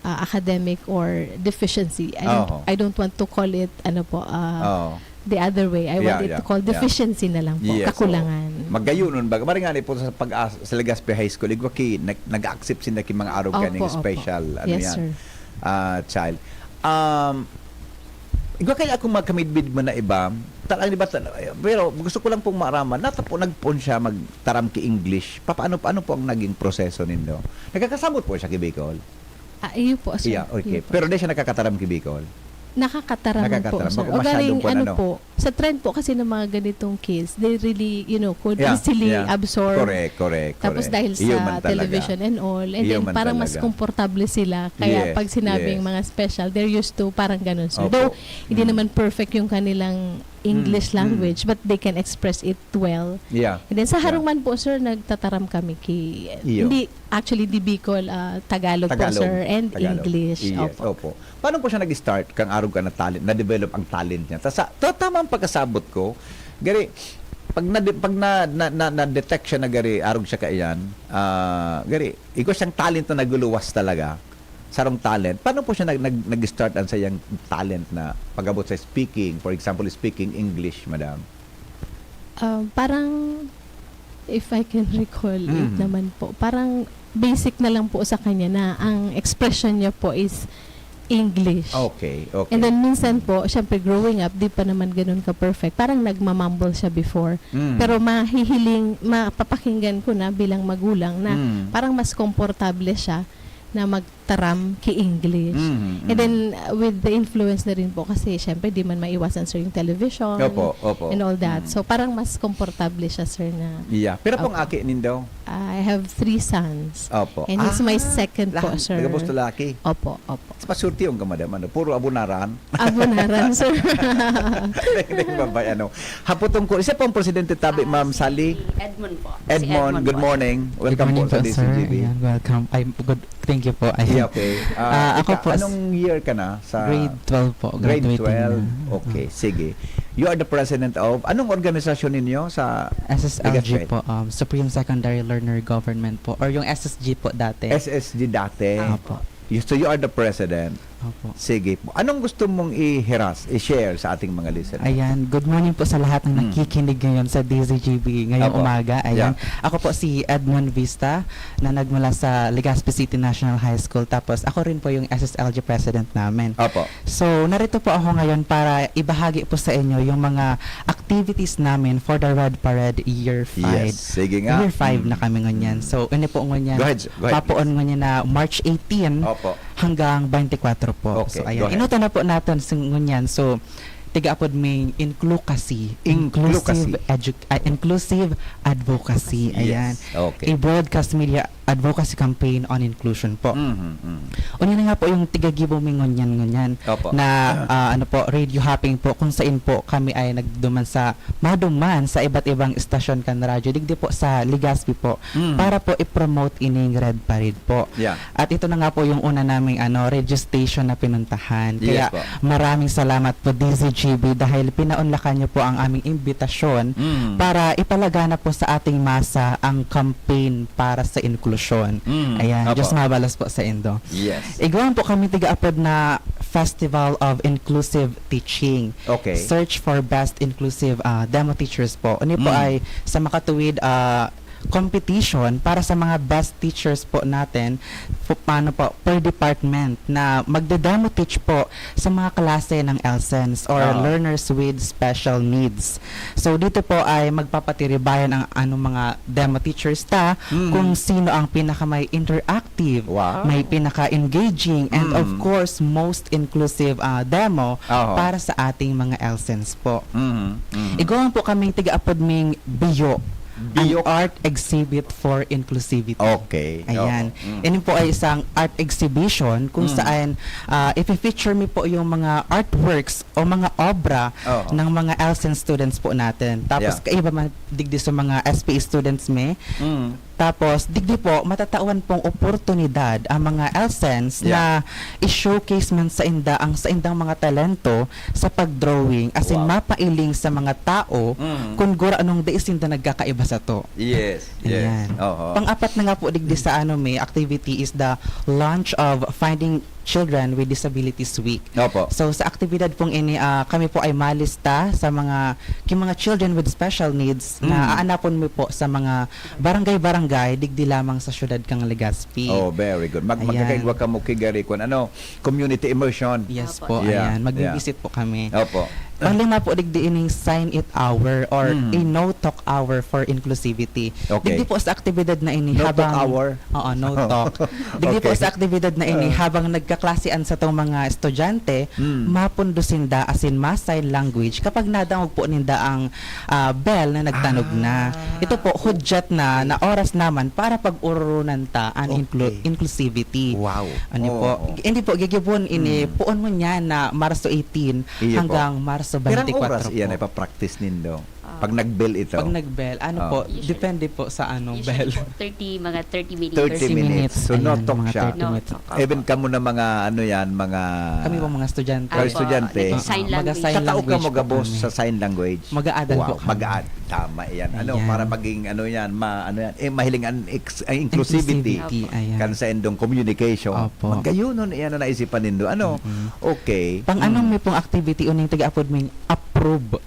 uh, academic or deficiency. I don't, Oo. I don't want to call it, ano po, uh, Oo. the other way. I want Yeah, it to yeah, call yeah. deficiency na lang po, Yes, kakulangan. oo. Magayonon ba? Maring nga po sa pag-as-, sa Legazpi High School, igwa ki, nag, nag-accept sinda ki mga arog Opo, kaning opo. special, ano Yes, yan, sir. ah, child. Um, igwa kaya akong magkamidbid mo na iba, talang di ba, tal-, pero gusto ko lang pong maaraman, natapo, nagpoon siya magtaram ki English. Pa-, paano, paano po ang naging proseso nindo? Nagkakasabot po siya ki Bicol? Ah, iyo po, sir. Yeah, okay. Iyo po. Pero di siya nakakataram ki Bicol? Nakakataram po, Nakakataram. sir. Baga masyadong Ugaring, po, ano ano? po, sa trend po kasi ng mga ganitong kids, they really, you know, could Yeah, easily yeah. absorb. Correct, correct, Tapos correct. dahil Iyo sa man talaga. television and all, and Iyo then man parang mas talaga. komportable sila. Kaya Yes, pag sinabing yes. mga special, they're used to parang ganun, sir. Opo. Though, hindi Mm. naman perfect yung kanilang English Mm, mm. language, but they can express it well. Yeah. And then sa Yeah. harong man po, sir, nagtataram kami ki, Iyo. hindi, actually, di Bicol, ah, Tagalog, po, Tagalog. Sir, and Tagalog. English. Yes, Opo. opo. Paano po siya nag-start kang arog ka na talent, na-develop ang talent niya? Ta-, sa, ta-, tama ang pagkasabot ko, gari, pag na, pag na, na, na, na-detect siya na gari, arog siya kaiyan, ah, gari, igwa siyang talent na naguluwas talaga, sarong talent. Paano po siya nag, nag, nag-start ang sayang talent na pag-abot sa speaking, for example, speaking English, madam? Um, parang, if I can recall it Mm. naman po, parang basic na lang po sa kanya na ang expression niya po is English. Okay, okay. And then minsan po, syempre growing up, di pa naman ganun ka-perfect. Parang nagmamumble siya before. Mm. Pero mahihiling, mapapakinggan ko na bilang magulang na Mm. parang mas komportable siya na magtaram ki English. Mm, And mm. then, uh, with the influence na rin po kasi, syempre, di man maiwasan, sir, yung television Opo, opo. and all that. Mm. So, parang mas komportable siya, sir, na Yeah. Pero pong Opo. aki nindo? I have three sons. Opo. And he's my Ah, second po, lahat, sir. Nagabos to laki? Opo, opo. Sa pasurti yung ka, madam, ano? Puro abunaran. Abunaran, sir. Hindi, babay, ano. Haputong ko, siya po ang presidente tabi, Ah, Ma'am si Sally. Edmond po. Si Edmond, Edmond good po. morning. Good Welcome morning po sa po, sir. D C G B. Ayan, welcome. Ay, good. Thank you po. Ayan. Yeah, okay. Ah, Ah, ako ika-, po, s- anong year ka na sa Grade twelve po. Grade Graduating twelve? na. Okay, Ah. Sige. You are the president of, anong organisasyon ninyo sa S S L G Legazpi? Po, um, Supreme Secondary Learner Government po, or yung S S G po dati. S S G dati? Opo. You, so you are the president. Opo. Sige po. Anong gusto mong i-heras, i-share sa ating mga listeners? Ayan, good morning po sa lahat ng Mm. nakikinig ngayon sa D Z G B ngayong Opo. umaga. Ayan, Yeah. ako po si Edmond Vista na nagmula sa Legazpi City National High School. Tapos ako rin po yung S S L G president namin. Opo. So, narito po ako ngayon para ibahagi po sa inyo yung mga activities namin for the Red Parade Year five. Yes, sige nga. Year five na Mm. kami ngunyan. Mm. So, ini po ngunyan, Go ahead, go ahead, mapoon please. ngunyan na March eighteen Opo. hanggang twenty-four po. Okay, So, go ayan. ahead. Inuto na po natin sa ngunyan. So, tiga apod ming Inclucacy. Inclucacy. Inclusive edu-, ah, inclusive advocacy. Ayan. Yes, okay. A broadcast media advocacy campaign on inclusion po. Mhm, mhm. Unya na nga po yung tigagibo mi ngunyan-ngunyan Opo. na, ah, ano po, radio hopping po, kung saan po kami ay nagduman sa, maduman sa iba't ibang istasyon kan radyo, digdi po sa Legazpi po, Mm. para po i-promote ining Red Parade po. Yeah. At ito na nga po yung una naming, ano, radio station na pinuntahan. Yes Kaya po. maraming salamat po, D Z G B, dahil pinaunlakan niyo po ang aming imbitasyon Mm. para ipalaganap po sa ating masa ang campaign para sa inklusyon. Mm. Ayan, Opo. Diyos mabalos po sa indo. Yes. Igwaan po kami tiga apod na Festival of Inclusive Teaching. Okay. Search for Best Inclusive ah, Demo Teachers po. Ini po Mm. ay sa makatuwid ah, competition para sa mga best teachers po natin, po, paano po, per department na magde-demo teach po sa mga klase ng L S E Ns or Ah. learners with special needs. So, dito po ay magpapatiribayan ang anong mga demo teachers ta, Mm. kung sino ang pinaka may interactive, Wow. may pinaka-engaging, and of Mm. course, most inclusive ah, demo Aha. para sa ating mga L S E Ns po. Mhm, mhm. Igwaan po kaming tiga-apod ming Biyo, Biyo. An Art Exhibit for Inclusivity. Okay. Ayan. Oo. Mm. Ini po ay isang art exhibition kung Mm. saan, ah, ifi-feature mi po yung mga artworks o mga obra Oo. ng mga L S E N students po natin. Tapos, Yeah. kaiba man digdi sa mga S P A students mi. Mm. Tapos, digdi po, matatawan pong oportunidad ang mga L S E Ns Yeah. na i-showcase man sa inda ang sa indang mga talento sa pag-drawing, as in Wow. mapailing sa mga tao Mm. kung gura anong dai sinda nagkakaiba sato. Yes, yes. Ayan. Oo. Pang-apat na nga po digdi sa ano may activity is the launch of Finding Children with Disabilities Week. Opo. So sa aktibidad pong ini, ah, kami po ay malista sa mga ki mga children with special needs na Mm. aanapon mi po sa mga barangay-barangay digdi lamang sa siyudad kang Legazpi. Oh, very good. Mag Ayan. magkakaigwa kamo ki gari kun ano, community immersion. Yes Opo. po, Yeah, ayan. yeah. Magbi-visit po kami. Opo. Panglima po digdi ining Sign It Hour or Mm. a No Talk Hour for Inclusivity. Okay. Digdi po sa aktibidad na ini No talk habang hour? Oo, no talk. Digdi po Okay. sa aktibidad na ini Ah. habang nagkaklasean sa tong mga estudyante, Mm. mapundo sinda asin ma-sign language kapag nadangog po ninda ang ah, bell na nagtanog Ah. na. Ito po, hudyat na, na oras naman para pag-ururunan ta an inclu- Okay. inclusivity. Wow. Ano po? Oo. Hindi po, gigibon ini, Mm. puon mo niya na Marso eighteen Iyo po. hanggang Marso Pirang twenty-four oras iyan po. ay papractice nindo? Ah. Pag nag-bell ito? Pag nag-bell, ano Ah. po, Usually- depende po sa ano, Usually bell. po, thirty, mga thirty minutes. Thirty thirty minutes. minutes. So, no Ayan, talk mga siya. thirty No minutes. talk. Even kamo na mga ano yan, mga Kami po mga estudyante. Mga estudyante. Nag-sign Ah, language. mag-sign Katao ka language po magabos kami. sa sign language. Mag-aadal Wow, po kami. mag-aad. Tama yan. Ano, Ayan. para maging ano yan, ma, ano yan. Eh, mahiling ang, ex, ang inclusivity. Inclusivity, ayan. Kan sa indong communication. Opo. Magayunon yan na naisipan nindo. Ano? Mm-mm. Okay. Pang anong Mm. may pong activity uning taga-apod ming approve?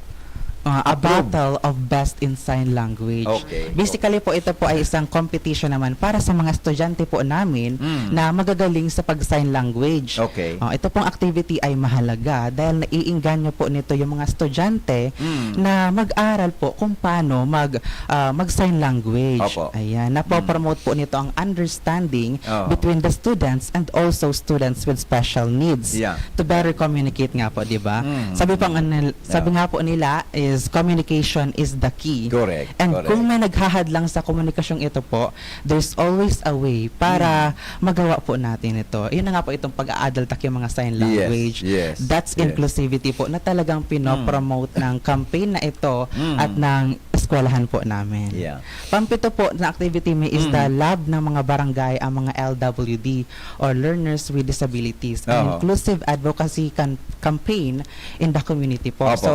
Ah, a Approve. battle of best in sign language. Okay. Basically po, ito po ay isang competition naman para sa mga estudyante po namin Mm. na magagaling sa pag-sign language. Okay. Oh, ito pong activity ay mahalaga dahil naiinganyo po nito yung mga estudyante Mm. na mag-aral po kung paano mag, ah, mag-sign language. Opo. Ayan, napopromote po nito ang understanding Oo. between the students and also students with special needs Yeah. to better communicate nga po, di ba? Mm. Sabi po nga nil- sabi Yeah. nga po nila is communication is the key. Correct, And correct. kung may naghahadlang sa komunikasyong ito po, there's always a way para Mm. magawa po natin ito. Yun na nga po itong pag-aadal ta ki mga sign Yes, language. yes, That's yes. inclusivity po na talagang pinopromote ng campaign na ito Mm. at ng eskwelahan po namin. Yeah. Pampito po na activity mi is the Mm. lab ng mga barangay, ang mga L W D or Learners with Disabilities, an Oo. inclusive advocacy can-, campaign in the community po. Opo. So,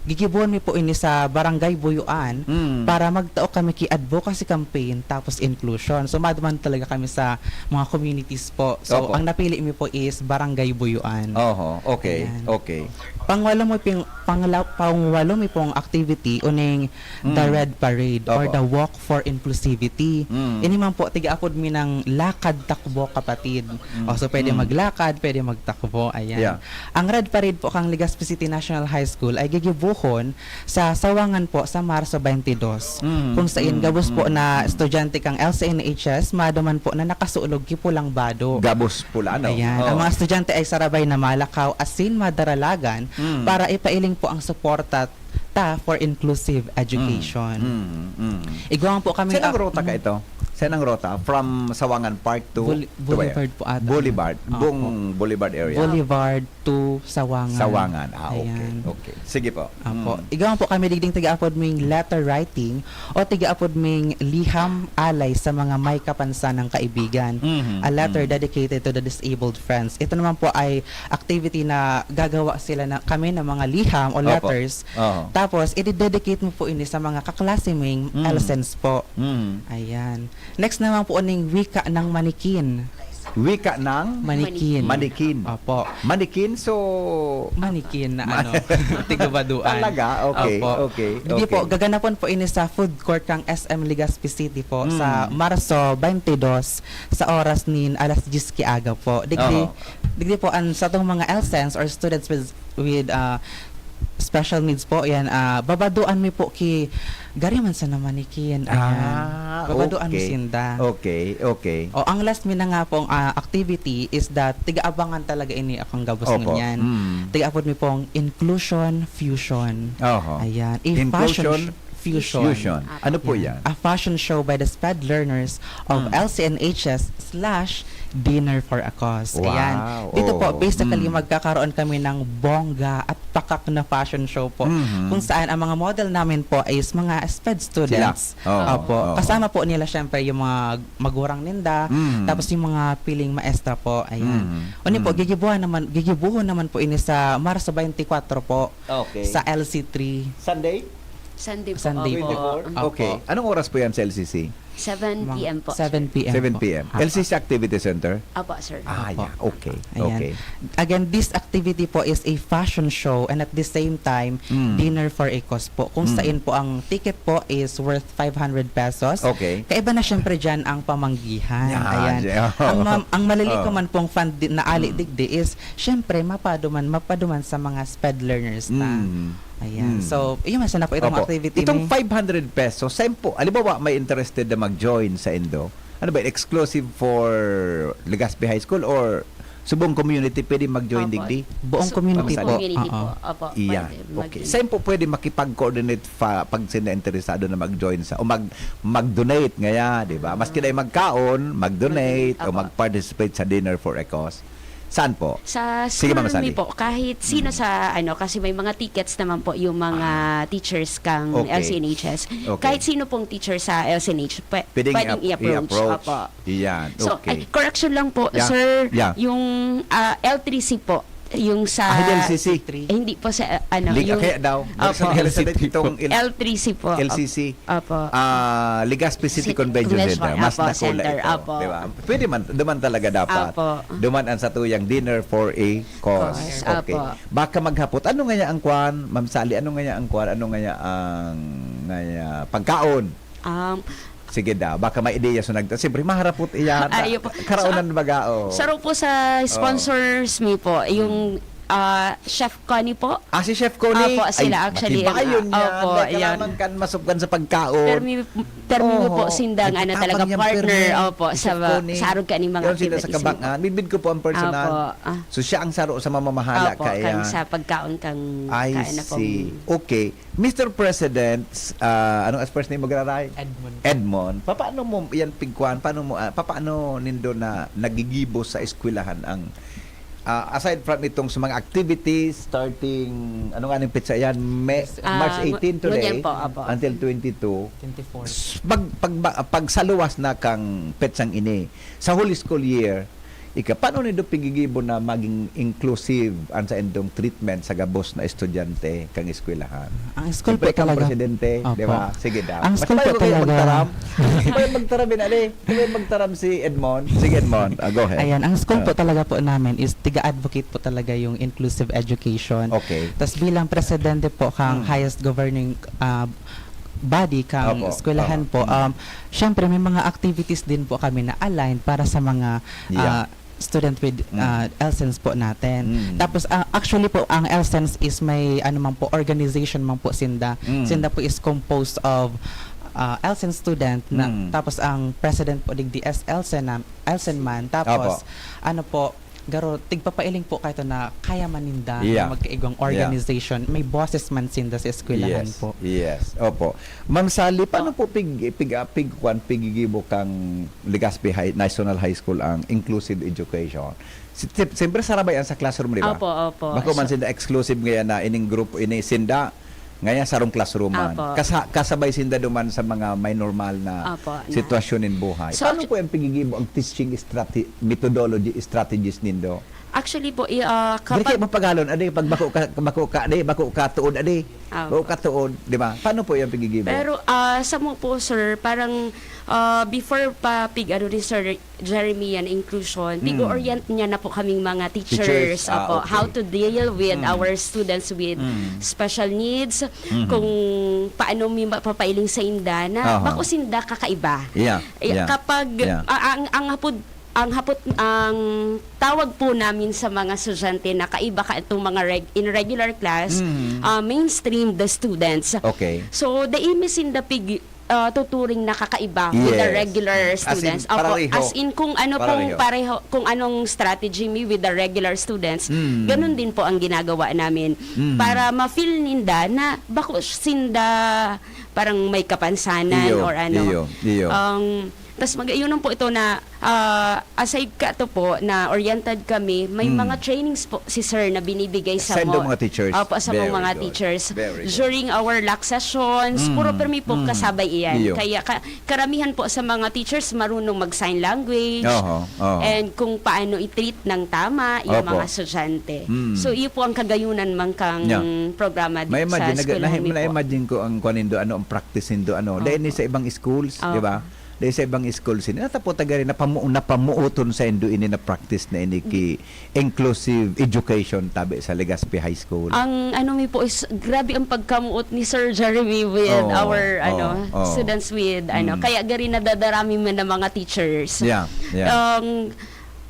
gigibuhon mi po ini sa Barangay Buyuan Mm. para magtao kami ki advocacy campaign tapos inclusion. So, maduman talaga kami sa mga communities po. So, Opo. ang napili mi po is Barangay Buyuan. Oho, okay, Ayan. okay. Pangwalo mo ping-, pangla-, pangwalo mi pong activity, uning the Mm. Red Parade or Opo. the Walk for Inclusivity. Mm. Ini man po, tiga-apod mi ng Lakad Takbo Kapatid. Mm. O, so, pwede Mm. maglakad, pwede magtakbo. Ayan. Yeah. Ang Red Parade po kang Legazpi City National High School ay gigibuhon sa Sawangan po sa Marso twenty-two. Mm, Kung sain mm, gabos po mm, na mm. estudyante kang L C N H S, maduman po na nakasulog ki pulang bado. Gabos pula, no? Ayan. Oo. Ang mga estudyante ay sarabay na malakaw asin madaralagan Mm. para ipailing po ang suporta ta for inclusive education. Mm, mm. Igwang po kami Saan ang ah, rota ka mm. ito? Saan ang rota? From Sawangan Park to, Boule-, to where? Boulevard po ata. Boulevard. Opo. Buong Boulevard area. Boulevard to Sawangan. Sawangan. Ah, okay. Ayan. Okay. Sige po. Opo. Mm. Igwang po kami digding tiga-apod ming letter writing o tiga-apod ming liham alay sa mga may kapansanang kaibigan. Mhm, A letter mhm. dedicated to the disabled friends. Ito naman po ay activity na gagawa sila na, kami ng mga liham o Opo. letters. Oo. Tapos, i-dedicate mo po ini sa mga kaklase ming Mm. L S Ns po. Mm. Ayan. Next naman po ning wika ng manikin. Wika ng Manikin. Manikin. Opo. Manikin, so Manikin na Ma- ano, tigabaduan. Talaga? Okay, Opo. okay, Hindi okay. po, gaganapon po ini sa food court kang S M Legazpi City po Mm. sa Marso twenty-two sa oras nin alas diyes ki aga po. Digdi, Oho. digdi po ang satong mga L S Ns or students with, with, ah, special needs po, yan, ah, babaduan mi po ki, gari man sa namanikin, ayan. Ah, Babaduan mi okay. sinda. Okay, okay. O, ang last mi na nga pong, ah, activity is that tiga-abangan talaga ini akong gabos Opo. ngunyan. Mm. Tiga-apod mi pong Inclusion Fusion. Oho. Ayan. A fashion Inclusion sh-, fusion. Fusion. Apo. Ano po Yan. yan? A fashion show by the sped learners of Mm. L C N H S slash Dinner for a Cause. Ayan. Wow. Dito po, Oo. basically, Mm. magkakaroon kami ng bongga at pakak na fashion show po. Mhm. Kung saan ang mga model namin po is mga sped Sila. students. Oo, Opo. oo. Kasama po nila, syempre, yung mga magurang ninda, Mhm. tapos yung mga piling maestra po. Ayan. Mhm. Uni po, Mhm. gigibuhan naman, gigibuhon naman po ini sa Marso twenty-four po Okay. sa L C three. Sunday? Sunday po, Sunday opo. po. Twenty-four? Opo. Okay. Anong oras po yan sa L C C? Seven P M Mga po, sir. seven P M po. Seven P M. Apo. L C C Activity Center? Apo, sir. Ah, Apo. yeah. Okay. Ayan. Okay. Again, this activity po is a fashion show and at the same time, Mm. dinner for a cause po. Kung Mm. sain po ang ticket po is worth five hundred pesos. Okay. Kaiba na syempre dyan ang pamanggihan. Yan, Ayan. dyan. Ang ma-, ang malilikom Oh. man pong fund di-, na ali Mm. digdi is, syempre, mapaduman, mapaduman sa mga sped learners na. Mm. Ayan. Hmm. So, iyo man sana po itong Opo. activity Itong ni five hundred pesos, saan po? Halimbawa, may interested na mag-join sa indo. Ano ba, exclusive for Legazpi High School or sa buong community pwede mag-join Opo. digdi? Buong So, community Buong po. community Oo. po. Opo. Iyan. Pwede mag- Okay. Saan po pwede makipag-coordinate pa pag sila interesado na mag-join sa o mag, mag-donate ngaya, di ba? Maski na yung magkaon, mag-donate Mag-, o opo. mag-participate sa Dinner for a Cause. Saan po? Sa Sige, Ma'am school Sally. mi po, kahit sino Mm. sa ano, kasi may mga tickets naman po yung mga Ah. teachers kang Okay. L C N H S. Okay. Kahit sino pong teacher sa L C N H, pwe-, Pwedeng pwedeng i-ap-, i-approach. i-approach. Opo. Iyan, So, okay. ay, correction lang po, Yeah. sir, Yeah. yung, ah, L three C po, yung sa Ah, hindi L C C. Eh, hindi po sa, ah, ano, Lig-, yung kaya daw, Opo. L C C po. itong L-, L three C po. L C C. Opo. Ah, Legazpi City City Convention Convention, Center. Mas opo, dakula center, ito, opo. di ba? Pwede man, duman talaga dapat. Opo. Duman ang satuyang Dinner for a Cause. Cause, Okay. opo. Baka maghapot. Ano nga niya ang kwan, Ma'am Sally? Ano nga niya ang kwan? Ano nga niya ang, nga niya, pagkaon? Um, Sige daw. Baka may ideya sa nagta-, siyempre, maharapot iyan. Ayun po. Karaunan Sa, baga, oh. sa ro po sa Oh. sponsors mi po, yung Hmm. ah, Chef Connie po. Ah, si Chef Connie? Opo, sila Ay, actually, matibayon ah, niya. opo, Dahil yan. kailangan kan masubkan sa pagkaon. Permi, permi mo po, Oho. sindang, Ay, ano, matabang talaga, yang partner, permi, opo, si sa, Chef Connie. sa arog kaning mga Yun sila sa activities mo po. Kabangan. Midbid ko po ang personal. Opo, ah. So, siya ang saro sa mamamahala Opo, kaya kan sa pagkaon kang I kain na pong see. Okay. Mister President, ah, anong first name mo, Graray? Edmond. Edmond. Papaano mo yan pigkuhan? Paano mo, ah, papaano nindo na nagigibo sa eskwelahan ang ah, aside from itong sa mga activities starting, ano nga ning petsa yan? May, Ah, March eighteen ngu- ngunyan today po, apo. until twenty-two. twenty-four. S- Pag, pag, pag sa luwas na kang petsang ini, sa whole school year, ika, paano nindo pigigibo na maging inclusive ang sa indong treatment sa gabos na estudyante kang eskwelahan? Ang school Siyempre, po kang talaga. presidente, Opo. di ba? Sige daw. Ang Mas school pareho po kayo talaga. magtaram. Mas pareho magtaram, binali. Di ba yung magtaram si Edmond? Sige, Edmond. Ah, go ahead. Ayan, ang school po Ah. talaga po namin is tiga-advocate po talaga yung inclusive education. Okay. Tapos bilang presidente po kang Mm. highest governing ah, body kang Opo. eskwelahan Opo. po, Mm. um, syempre may mga activities din po kami na aligned para sa mga Yeah. ah, student with Mm. ah, LSENS po natin. Mm. Tapos ah, actually po ang LSENS is may ano man po, organization man po sinda. Mm. Sinda po is composed of ah, LSENS student na Mm. tapos ang president po digdi is LSEN na LSEN man. Tapos Opo. ano po, garo tigpapailing po kayo na kaya man ninda Yeah. na magkaigwang Yeah. organization, may boses man sinda sa eskwelahan Yes. po. Yes. Opo. Ma'am Sally, paano Opo. po pig, pig, pig, kuwan, pigigibo kang Legazpi High, National High School ang inclusive education? Si-, si-, siyempre, sarabay ang sa classroom, di ba? Opo, opo. Bako man So- sinda exclusive ngayon na ining grupo, ini sinda, ngayon sarong classroom man. Opo. Kasa, kasabay sinda duman sa mga may normal na Opo, na. sitwasyon nin buhay. So, Paano actu- po yung pigigibo ang teaching strate-, methodology, strategies nindo? Actually po, i- ah, Dili kayo kapag mapagalon, adi, pag bako ka, bako ka, adi, bako ka tuod, adi. Ah, Bako ka tuod, di ba? Paano po yung pigigibo? Pero ah, samo po, sir, parang ah, before pa pig ano ni Sir Jeremy yan, inclusion, Mm. pig-orient niya na po kaming mga teachers, Teachers, ah, apo, okay. how to deal with Mm. our students with Mm. special needs, Mhm. kung paano mi mapapailing sa inda na Aha. bako sinda kakaiba. Yeah, Eh, yeah. Kapag Yeah. ah, ang ang hapod ang hapot ang tawag po namin sa mga estudyante na kaiba ka itong mga reg- in regular class, Mm. ah, mainstream the students. Okay. So, dai mi sinda pig ah, tuturing na kakaiba with the Yes. regular As in, students. Opo, parareho. As in kung ano pong Parareho. pareho, kung anong strategy mi with the regular students, Mm. ganun din po ang ginagawa namin Mm. para ma-feel ninda na bako sinda parang may kapansanan Iyo, or ano. iyo, iyo. Ang tas mag-ayunan po ito na ah, aside ka to po na oriented kami, may Mm. mga trainings po si sir na binibigay sa Sa indo mo- mga teachers. Opo, sa Very mga good. teachers. Very good. During our LAC sessions, Mm. puro permi po Mm. kasabay iyan. Iyo. Kaya ka- karamihan po sa mga teachers marunong mag-sign language. Oho, oho. And kung paano i-treat ng tama yung Opo. mga estudyante. Mm. So, iyo po ang kagayunan man kang Yeah. programa di May sa imagine, nag, eskwelahan na, mi po. na-imagine ko ang kwan nindo, ano, ang practice nindo, ano. Opo. Dahil ni sa ibang schools, Opo. di ba? Dahil sa ibang schools, sila tapo tagari, napamu, napamuoton sa indo ini na practice na ini ki inclusive education tabi sa Legazpi High School. Ang ano mi po is, grabe ang pagkamuot ni Sir Jeremy with Oo, our oo, ano oo. students with ano. Mm. Kaya gari nadadarami man ng mga teachers. Yeah, yeah. Ang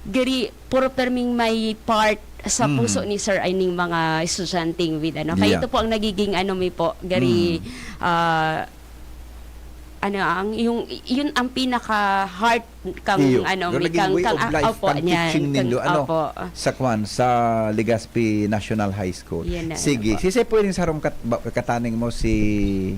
gari, puro perming may part sa Mm. puso ni Sir ay ning mga estudyanteng with ano. Kaya Yeah. ito po ang nagiging ano mi po, gari Mm. ah, ano ang yung yun ang pinaka heart kang Iyo. ano Yung mi naging kang way kang of ah, life, opo kang niyan, teaching kang- nindo, ano, opo. Sa kwan, sa Legazpi National High School. Yan na, Sige, ano po. Sisay po yung sarong kat, ba- kataning mo si,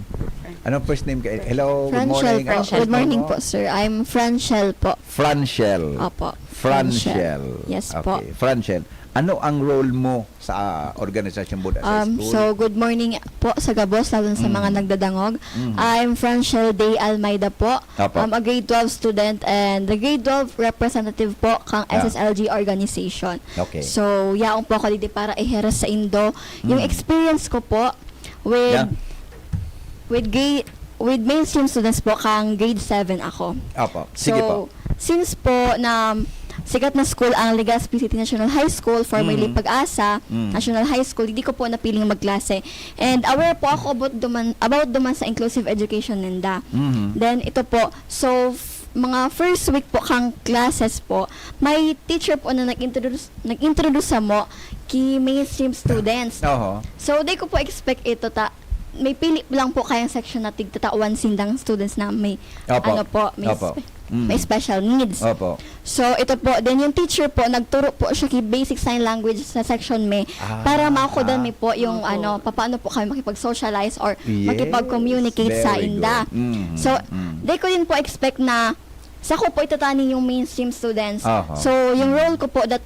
anong first name ka? Hello, good Franchel morning. po. Ano Good morning mo? Po, sir. I'm Franchel po. Franchel. Opo. Franchel. Yes po. Okay. Franchel, ano ang role mo sa ah, organisasyon mo sa Um, school? so, good morning po sa gabos, lalo sa Mm. mga nagdadangog. Mm. I'm Franchel Day Almeida po. Opo. I'm a grade twelve student and the grade twelve representative po kang Yeah. S S L G organization. Okay. So, yaon po ako didi para i-share sa indo yung Mm. experience ko po with Yeah. with grade with mainstream students po kang grade seven ako. Opo. Sige po. So, since po na sikat na school ang Legazpi City National High School, formerly Mm. Pag-asa Mm. National High School, hindi ko po napiling magklase. And aware po ako about duman, about duman sa inclusive education ninda. Mhm. Then, ito po, so, f- mga first week po kang classes po, may teacher po na nag-introduce, nag-introduce sa mo ki mainstream students. Oho. So, di ko po expect ito ta, may pili lang po kayang section na tigtatawan sindang students na may, Opo. ano po, may, Opo. spe- Mm. may special needs. Opo. So, ito po, then yung teacher po, nagturo po siya ki basic sign language sa section me Ah, para makudan ah. mi po yung Opo. ano, paano po kami makipag-socialize or Yes. makipag-communicate sa Very inda. Good. Mm, So, mm. di ko yun po expect na sa ko po itataning yung mainstream students. Aha. So, yung role ko po that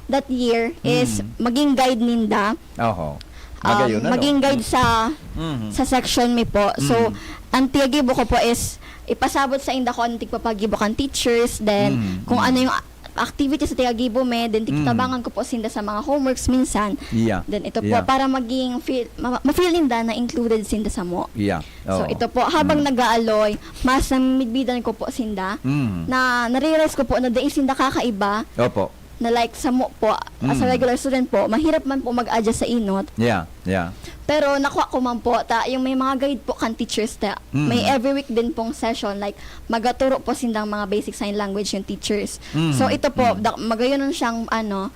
that year is Mm. maging guide ninda. Oho. Um, Magayon, ano? maging guide sa Mhm. sa section mi po. So, Mm. ang tiyagibo ko po is ipasabot sa inda kung anong tigpapagibo kan teachers, then Mm, kung mm. ano yung a- activities sa tiyagibo mi, then Mm. titabangan ko po sinda sa mga homeworks minsan. Yeah. Then ito po, Yeah. para maging feel, ma- ma-feel ninda na included sinda sa mo. Yeah. So, Oo. ito po, habang Mm. nag-aaloy, mas namimidbidan ko po sinda Mm. na nare-realize ko po na dai sinda kakaiba Opo. na, like, samo po, as a Mm. regular student po, mahirap man po mag-adjust sa inot. Yeah, yeah. Pero nakuha ko man po, ta, yung may mga guide po kan teachers, ta, Mm. may every week din pong session, like, magaturo po sindang mga basic sign language yung teachers. Mm. So, ito po, Mm. da, magayon siyang, ano,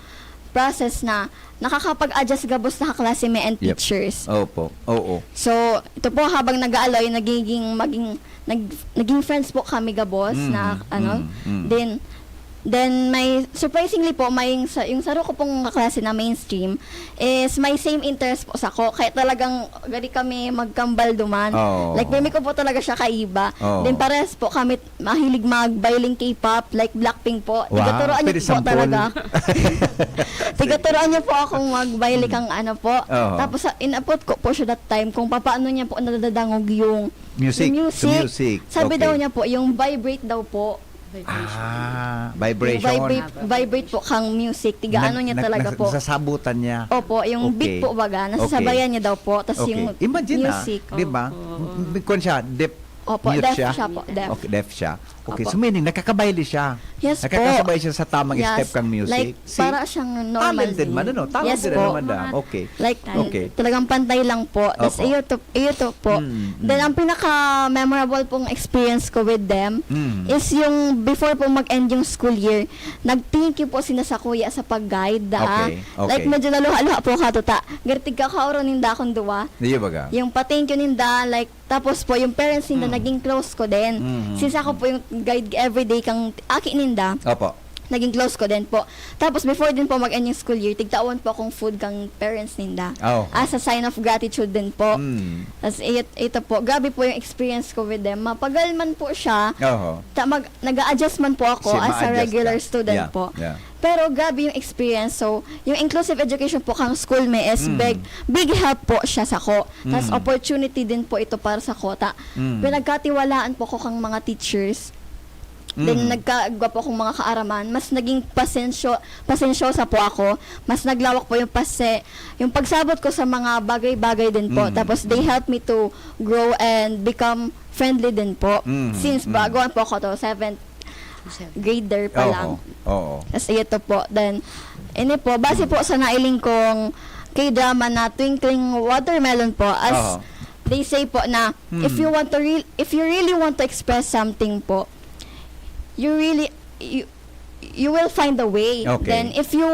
process na nakakapag-adjust gabos na kaklase mi and Yep. teachers. Opo. Oo. So, ito po, habang nag-aaloy, nagiging, maging, nag, naging friends po kami gabos Mm, na, ano, mm, mm. then, then may, surprisingly po, may yung, sa, yung saro ko pong kaklase na mainstream is may same interest po sa ko. Kaya talagang gari kami magkambal duman. Oo. Like, mimi ko po talaga siya kaiba. Oo. Then, parehas po kami mahilig mag-violin K-pop, like Blackpink po. Wow, Tigaturoan niya pwede po sampol. talaga. Tigaturoan niya po akong mag-violin kang ano po. Oo. Tapos, sa, inapot ko po siya that time kung paano niya po nadadangog yung Music. yung Sa music. Sabi Okay. daw niya po, yung vibrate daw po. Ah, Yung vibration. vibrate, vibrate po kang music. Tiga Nag- ano niya nag- talaga nag- po. Nasasabutan niya. Opo, yung beat Okay. po baga, nasasabayan niya daw po. Tas Okay. Yung Imagine, ah, music. Di ba? Oo. M- Kung siya, deaf. Opo, Mute deaf siya? siya po, deaf. Okay, deaf siya. Okay, Opo. So meaning, nakakabayli siya. Yes po. Nakakasabay siya sa tamang Yes. step kang music. Like, See? Para siyang normal Talented din. Man, ano? Talented Yes din po. Naman, ah. Okay. Like, Okay. talagang pantay lang po. Tas Opo. iyo to, iyo to po. Mm, mm. Then, ang pinaka-memorable pong experience ko with them Mm. is yung before po mag-end yung school year, nag-thank you po sila sa kuya sa pag-guide. Da, ah. Okay, okay. Like, medyo naluha-luha po ka to, ta. Gartig ka kauro ninda akong duwa. Di ba ka? Yung pa-thank you ninda, like, tapos po, yung parents ninda, Mm. naging close ko din. Mm. Since ako po yung guide everyday kang aki ninda, Opo. naging close ko din po. Tapos before din po mag-end yung school year, tigtawan po akong food kang parents ninda. Oh. As a sign of gratitude din po. Mm. Tapos ito, ito po, grabe po yung experience ko with them. Mapagal man po siya, Oho. ta, mag, nag-a-adjust man po ako Si- as a ma-adjust regular ka. student Yeah, po. Yeah. Pero grabe yung experience. So, yung inclusive education po kang school may is Mm. big, big help po siya sa ko. Tapos Mm. opportunity din po ito para sa ko. Ta, Mm. pinagkatiwalaan po ko kang mga teachers. Then, Mm. nagkagwa po akong mga kaaraman. Mas naging pasensyo, pasensyosa po ako. Mas naglawak po yung pase, yung pagsabot ko sa mga bagay-bagay din po. Mm. Tapos, they help me to grow and become friendly din po. Mm. Since Mm. bago po ako to, seventh grader pa Oo. lang. Oo. Tapos ito po, then, ini po, base po sa nailing kong K-drama na Twinkling Watermelon po, as Oo. they say po na, Hmm. if you want to real, if you really want to express something po, you really, you, you will find a way. Okay. Then, if you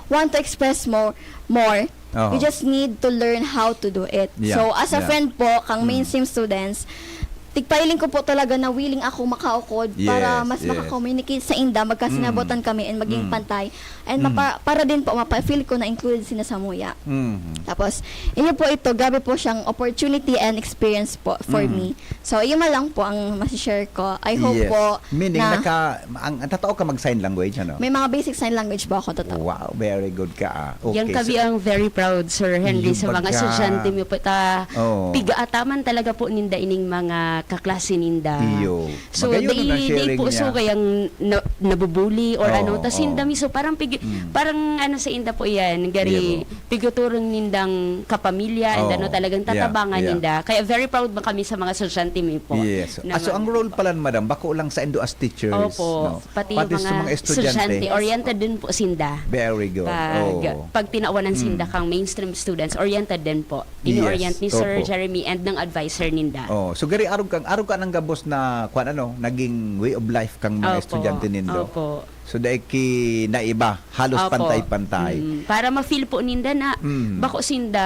want to express more, more, Oo. you just need to learn how to do it. Yeah, So, as a yeah. friend po, kang Mm. mainstream students, tigpailing ko po talaga na willing ako makaukod para Yes, mas yes. maka-communicate sa inda, magkasinabotan Mm. kami and maging Mm. pantay. And Mm. mapa-, para din po, mapa-feel ko na included sila sa muya. Mhm. Tapos, iyo po ito, grabe po siyang opportunity and experience po for Mm. me. So, iyo man lang po ang masishare ko. I hope Yes. po Meaning, na naka, ang, ang totoo ka mag-sign language, ano? May mga basic sign language po ako, totoo. Wow, very good ka, ah. Okay, Yan kami so- ang very proud, Sir Henry, Yung sa mga baga. Estudyante mi po ta, Oo. pigaataman talaga po ninda ining mga kaklase ninda. Iyo. So, Magayon they, ang they sharing po, so, niya. kayang na, nabubuli or Oo, ano. Tapos oo. Sinda mi, so, parang, pig, Mm. parang ano sa inda po yan, gari, Iyo. piguturong nindang kapamilya and Oo. ano, talagang Yeah, tatabangan yeah. ninda. Kaya very proud man kami sa mga Estudyante mi po. Yes. Na Ah, so, ang mga- role pala, madam, bako lang sa indo as teachers, Opo. no? Pati, Pati yung sa mga mga estudyante. Estudyante, oriented din po sinda. Very good. Pag, Oo. pag tinawanan sinda Mm. kang mainstream students, oriented din po. Yes, Ini-orient ni Sir opo. Jeremy and ng advisor ninda. Oh, so gari arog kang arog ka nang gabos na kwan ano, naging way of life kang mga Opo, estudyante nindo. Opo. So dai ki naiba, halos Opo. pantay-pantay. Mm, para ma-feel po ninda na Mm. bako sinda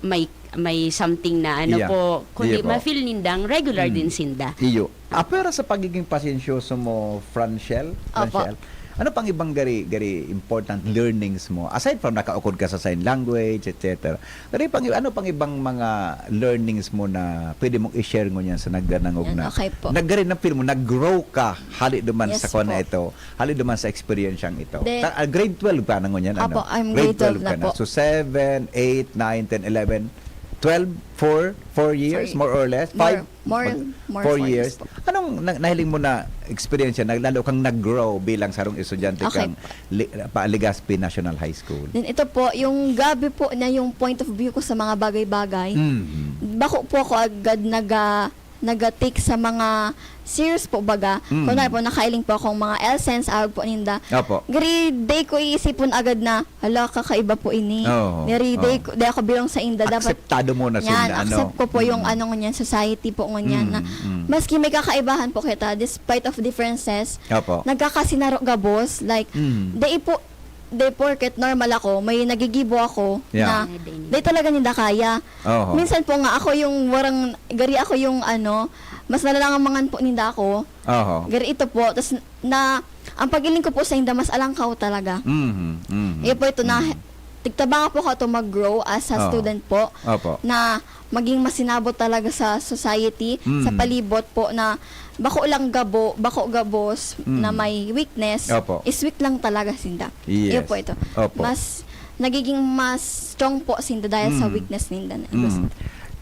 may may something na ano Iya. po, kundi Iya po. ma-feel nindang regular Mm. din sinda. Iyo. Ah, pero sa pagiging pasensyoso mo, Franchel, Opo. Franchel, Ano pang ibang gari, gari important learnings mo? Aside from nakaukod ka sa sign language, et cetera. Gari pang, ano pang ibang mga learnings mo na pwede mong i-share ngunyan sa nagdanangog Yan, na? Okay po. Nagari na feel mo, nag-grow ka, hali duman Yes sa kwan na po. ito, hali duman sa eksperyensyang ito. De- Ta- ah, grade twelve ka na ngunyan, Apo, ano? I'm Grade grade twelve twelve na ka na. po. So, seven, eight, nine, ten, eleven, twelve, four, four years, Four more or less? More, Five? more, Mag- more four four years years. po. Anong na- nahiling mo na eksperyensya na lalo kang nag-grow bilang sarong estudyante Okay kang po. Li- pa Legazpi National High School? Then ito po, yung grabe po na yung point of view ko sa mga bagay-bagay. Mhm. Bako po ako agad naga, naga-take sa mga serious po baga. Mhm. Kunwari po, nakailing po akong mga L sense, awag po ninda. Opo. Gari, day ko iisipon agad na, "Hala, kakaiba po ini." Oo, Gari, day oo. ko, day ako bilong sa inda. Dapat Akseptado mo na Yan, sinda, ano? accept ko po yung Mm. ano ngunyan, society po ngunyan na Mm, mm. maski may kakaibahan po kita, despite of differences, Opo. nagkakasinaro gabos. Like, Mm. day po, day porket normal ako, may nagigibo ako Yeah. na May day day talaga ninda kaya. Oho. Minsan po nga, ako yung warang, gari ako yung ano, mas nalalangamangan po ninda ako. Oho. Gari ito po, tas na, ang pag-iling ko po sa inda, mas alangkaw talaga. Mhm, mhm, Iyo po ito na, mhm. tigtabanga po ako ito mag-grow as a Oo. student po, Opo. na maging masinabot talaga sa society, sa Mm. palibot po na bako lang gabo, bako gabos Mm. na may weakness, Opo. is weak lang talaga sinda. Iyo Yes. po ito. Opo. Mas, nagiging mas strong po sinda dahil sa Mm. weakness ninda na Mm.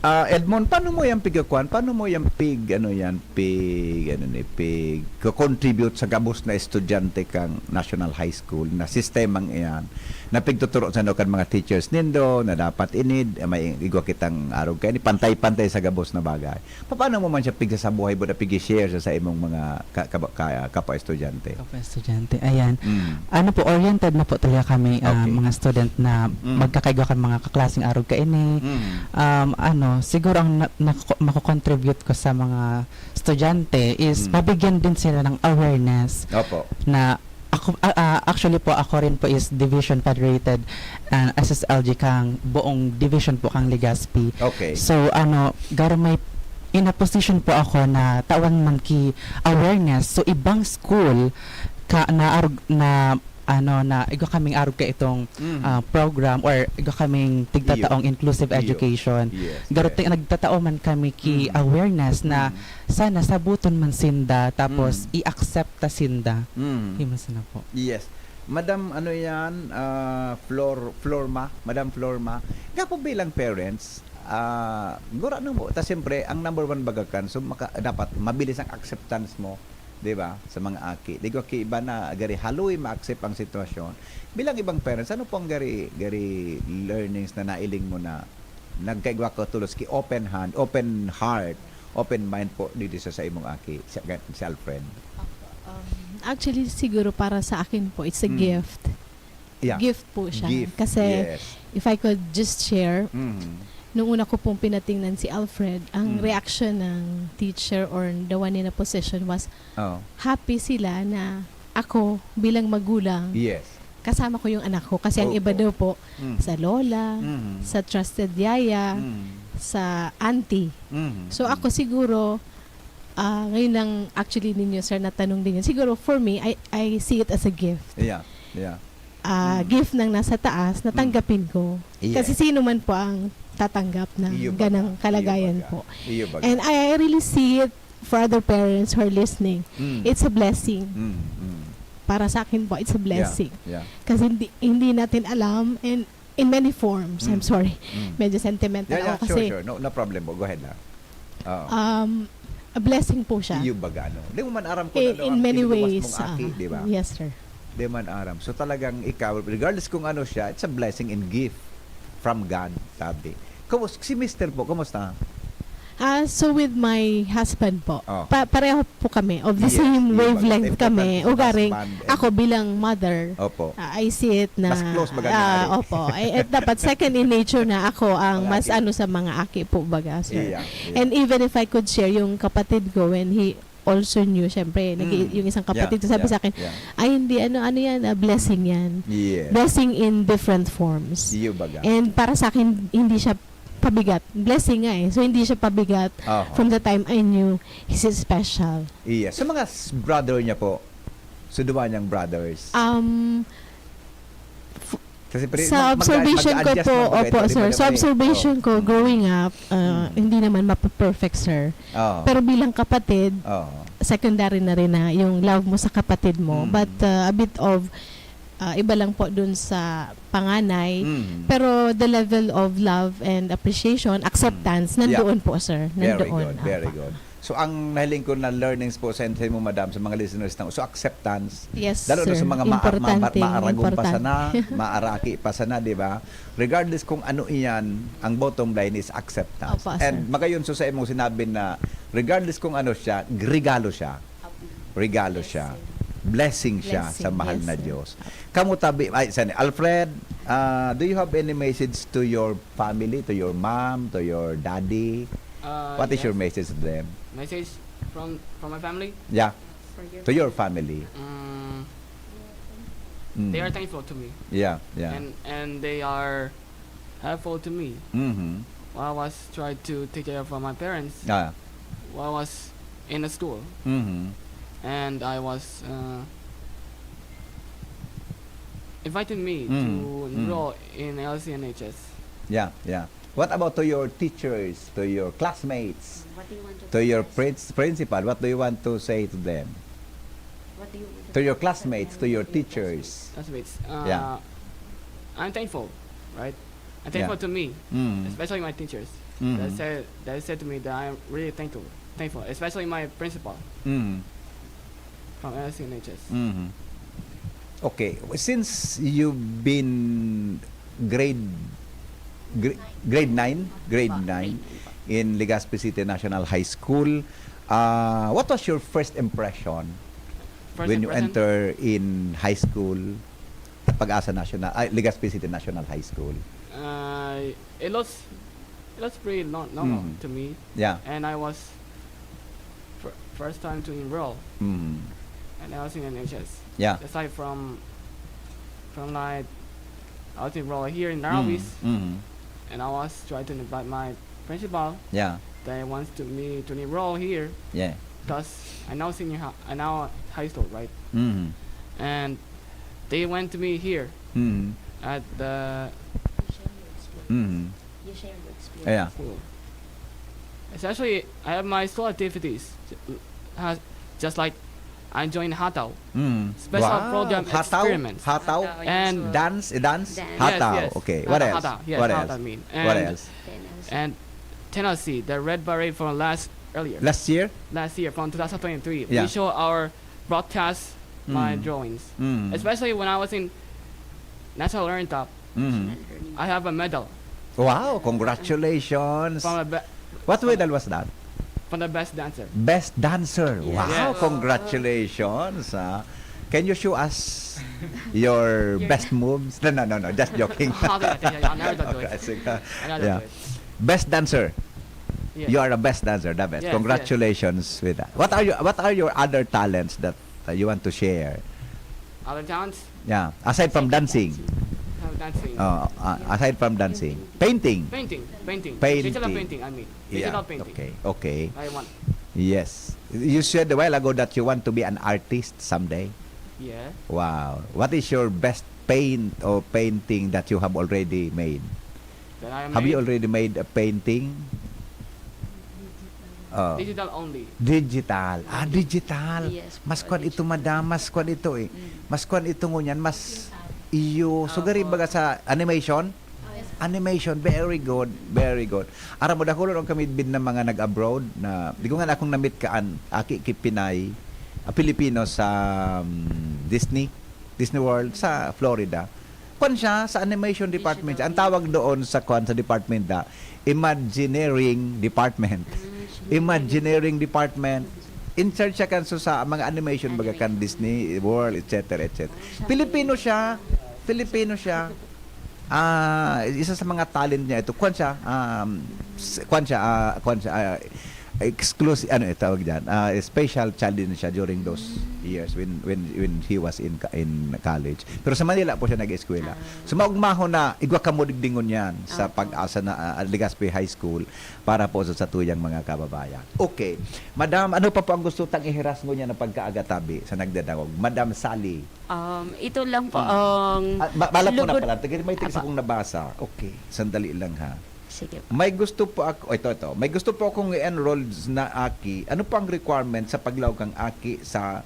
Ah, Edmond, paano mo yan pigkakuan? Paano mo yan pig, ano yan, pig, ano ni, pig, contribute sa gabos na estudyante kang National High School na sistemang iyan, na pigtuturo sa ano kan mga teachers nindo, na dapat ini, may igwa kitang arog kaini, pantay-pantay sa gabos na bagay. Paano mo man siya pigsasabuhay mo na pig-share sa, sa imong mga ka-, kaba-, ka-, kapwa-estudyante? Kapwa-estudyante, ayan. Mm. Ano po, oriented na po talaga kami, ah, Okay. mga student na Mm. magkakaigwa kami mga kaklaseng arog kaini. Mm. Um, ano, siguro ang na-, nako-, makokontribute ko sa mga estudyante is Mm. mabigyan din sila ng awareness Opo. na ako, ah, ah, actually po, ako rin po is division federated, ah, S S L G kang buong division po kang Legazpi. Okay. So, ano, garo may in a position po ako na tawan man ki awareness. So, ibang school ka, na arog-, na, ano, na igwa kaming arog ka itong, Mhm. ah, program or igwa kaming tigtataong Iyo. inclusive Iyo. education. Yes, Garo yes. ti-, nagtatao man kami ki Mhm. awareness na Mhm. sana sabuton man sinda, tapos Mhm. i-accept ta sinda. Mhm. Himo sana po. Yes. Madam, ano yan, ah, Flor-, Florma, Madam Florma, gapo bilang parents, ah, gurano mo, ta siyempre, ang number one baga kan, so maka-, dapat mabilis ang acceptance mo, di ba, sa mga aki. Di ko ki iba na, gari haloy ma-accept ang sitwasyon. Bilang ibang parents, ano po ang gari, gari learnings na nailing mo na nagkaigwa ka tulos ki open hand, open heart, open mind po dito sa, sa imong aki, si, si Alfred? Opo. Um, actually, siguro para sa akin po, it's a Mm. gift. Yeah. Gift po siya. Gift, Kasi, yes. if I could just share, Mm. nung una ko pong pinatingnan si Alfred, ang Mm. reaction ng teacher or the one in a position was, Oo. happy sila na ako bilang magulang, Yes. kasama ko yung anak ko. Kasi ang Oo. iba daw po, Mm. sa lola, Mm. sa trusted yaya, Mm. sa auntie. Mm. So, Mm. ako siguro, ah, ngayon lang actually ninyo, sir, natanong din yun. Siguro, for me, I, I see it as a gift. Yeah, yeah. Ah, Mm. gift ng nasa taas na Mm. tanggapin ko. Yes. Kasi sino man po ang tatanggap ng Iyo baga. ganang kalagayan Iyo baga. po. Iyo baga. And I, I really see it for other parents who are listening. Mm. It's a blessing. Mm, mm. Para sa akin po, it's a Yeah, blessing. yeah. Kasi hindi, hindi natin alam and in many forms. I'm Mm. sorry. Mm. Medyo sentimental Yeah, yeah, ako sure, kasi sure. No, no problem po. Go ahead lang. Oo. Um, a blessing po siya. Iyo baga, ano? Di mo man aram kung In, ano in ang many iniluwas ways, mong aki, ah, di ba? Yes, sir. Di man aram. So, talagang ikaw, regardless kung ano siya, it's a blessing and gift from God, sabi. Kamus-, si mister po, kumusta? Ah, so with my husband po, Oh. pa-, pareho po kami, of the Yes, same iyo baga. wavelength Importante kami. si Ugari, husband and ako bilang mother, Opo. ah, I see it na, Mas close baga ni ah, Alex. opo. Eh, eh, dapat second in nature na ako ang Ang mas aki. ano sa mga aki po baga, sir. Iya, iya. And even if I could share yung kapatid ko when he also knew, syempre, nag- Mm. yung isang kapatid Yeah, ko sabi yeah, sa akin, yeah. "Ay, hindi, ano, ano yan, ah, blessing yan." Yes. Blessing in different forms. Iyo baga. And para sa akin, hindi siya pabigat. Blessing nga eh. So, hindi siya pabigat Aha. from the time I knew he's special. Iya. Sa mga s-, brother niya po, So, duwa niyang brothers. Um, Kasi pre, sa mag- mag- observation ko mag-adjust po, man baga opo, ito, di ba, sir. Sa naman eh? Observation Oo. ko, Mm. Growing up, uh, Mm. hindi naman mape-perfect, sir. Oo. Pero bilang kapatid, Oo. secondary na rin na yung love mo sa kapatid mo. Mm. But uh, a bit of, uh, iba lang po dun sa panganay. Mm. Pero the level of love and appreciation, acceptance, Mm. Yeah. nandoon po, sir. Very Nandoon. good, very Apa. good. So, ang nahiling ko na learnings po sa, sa mo, madam, sa mga listeners na, so, acceptance. Yes, Lalo na sir. sa mga ma- ma- Importante, ma- maaragong pa importante. sana, maaraki pa sana, di ba? Regardless kung ano iyan, ang bottom line is acceptance. Opo, And sir. Magayon so sa imong sinabi na regardless kung ano siya, regalo siya. Regalo Yes, siya. sir. Blessing siya Blessing, sa mahal yes, na sir. Diyos. Kamu tabi, ay, saan, Alfred, uh, do you have any message to your family, to your mom, to your daddy? Uh, What is yes. Your message to them? Message from from my family? Yeah, For your to your family. Mm, Mm. They are thankful to me. Yeah, yeah. And and they are helpful to me. Mm-hmm. While I was trying to take care of my parents, Ah. while I was in a school, Mm-hmm. and I was uh, inviting me Mm, to mm. enroll in L C N H S. Yeah, yeah. What about to your teachers, to your classmates, What do you want to to your tell us? prince, principal? What do you want to say to them? What do you want To your tell us? Classmates, to your teachers. Classmates. Uh, Yeah. I'm thankful, right? I'm Yeah. thankful to me, Mm. especially my teachers. Mhm. That said, that said to me that I'm really thankful, thankful, especially my principal Mm. from L C N H S. Mhm. Okay, since you've been grade gr- grade nine, grade nine in Legazpi City National High School, uh, what was your first impression First when you impression? enter in high school at Pag-asa National, ay, Legazpi City National High School? Uh, it looks it looks pretty no- normal Mm. to me, Yeah. and I was fir- first time to enroll, Mm. and I was in N H S. Yeah. Aside from from like I was enrolled here in Mm. Darwis, Mm. and I was trying to invite my principal Yeah. that wants to me to enroll here Yeah. because I know senior high, I know high school, right? Mm. And they went to me here Mm. at the You share your experience. Mm. You share your experience. Yeah. school. Especially, I have my school activities, has just like I joined Hataw, Mm. Special Wow. Program Hataw? Experiments. Hataw? Hataw, And yes. Dance? I-dance? Dance. Yes, Hataw. Yes. Okay. What Hataw, else? Hataw, yes, What Hataw else? mean. What And, else? Then else. And Tennessee, the Red Beret from last earlier. Last year? Last year, from twenty twenty-three, Yeah. we show our broadcast my Mm. drawings. Mm. Especially when I was in National Learning Top, Mm. I have a medal Wow, congratulations. from a be- What medal was that? from the best dancer. Best dancer. Yes. Wow, Yes. Congratulations. Ah. Can you show us your Your best moves? No, no, no, no. Just joking. Ah, okay, okay, okay. I'll never do Okay, it. sige. I'll never Yeah. do it. Best dancer. Yes. You are a best dancer, the best. Yes, Congratulations with that. What are your what are your other talents that uh, you want to share? Other talents? Yeah, aside from dancing. Have dancing. Oh, uh, aside from dancing. Painting. Painting. Painting. Painting. Digital painting, I mean. Digital Yeah, painting. okay, okay. I want. Yes. You said a while ago that you want to be an artist someday. Yeah. Wow. What is your best paint or painting that you have already made? That I Have you made. Already made a painting? Oh. Digital only. Digital. Ah, digital. Yes, Mas po, kwan ito, digital. Madam. Mas kwan ito eh. Mm. Mas kwan ito ngunyan. Mas iyo. So, Opo. Gari baga sa animation? Animation. Very good. Very good. Aram mo, dakulon ang kami bin na mga nag-abroad na, di ko nga akong namit kaan, aki ki Pinay, a Pilipino sa um, Disney, Disney World sa Florida. Kwan siya, sa animation department siya. Ang tawag doon sa kwan sa department da, Imagineering Department. Imagineering Department. In charge siya kan so sa mga animation baga kan Animation. Disney World, et cetera, et cetera. Pilipino siya. Pilipino siya. Ah, isa sa mga talent niya ito. Kwan siya, um, s- kwan siya, ah, kwan siya, ah, exclusive, ano, eh, tawag diyan, ah, special child din siya during those years when, when, when he was in ca-, in college. Pero sa Manila po siya nag-eskwela. Ah. So, maugmahon na igwa kamo digdi ngunyan sa Opo. PAGASA na, ah, Legazpi High School para po sa satuyang mga kababayan. Okay. Madam, ano pa po ang gusto tang ihiras ngunyan na pagkaaga tabi sa nagdadangog? Madam Sally. Um, ito lang po Mm. ang Ah, ba-, balat mo na lugod pala. Tigil, may tigis Apo. akong nabasa. Okay. Sandali lang, ha. Sige po. May gusto po ako, ito, ito. May gusto po akong i-enroll na aki. Ano po ang requirement sa paglaog kang aki sa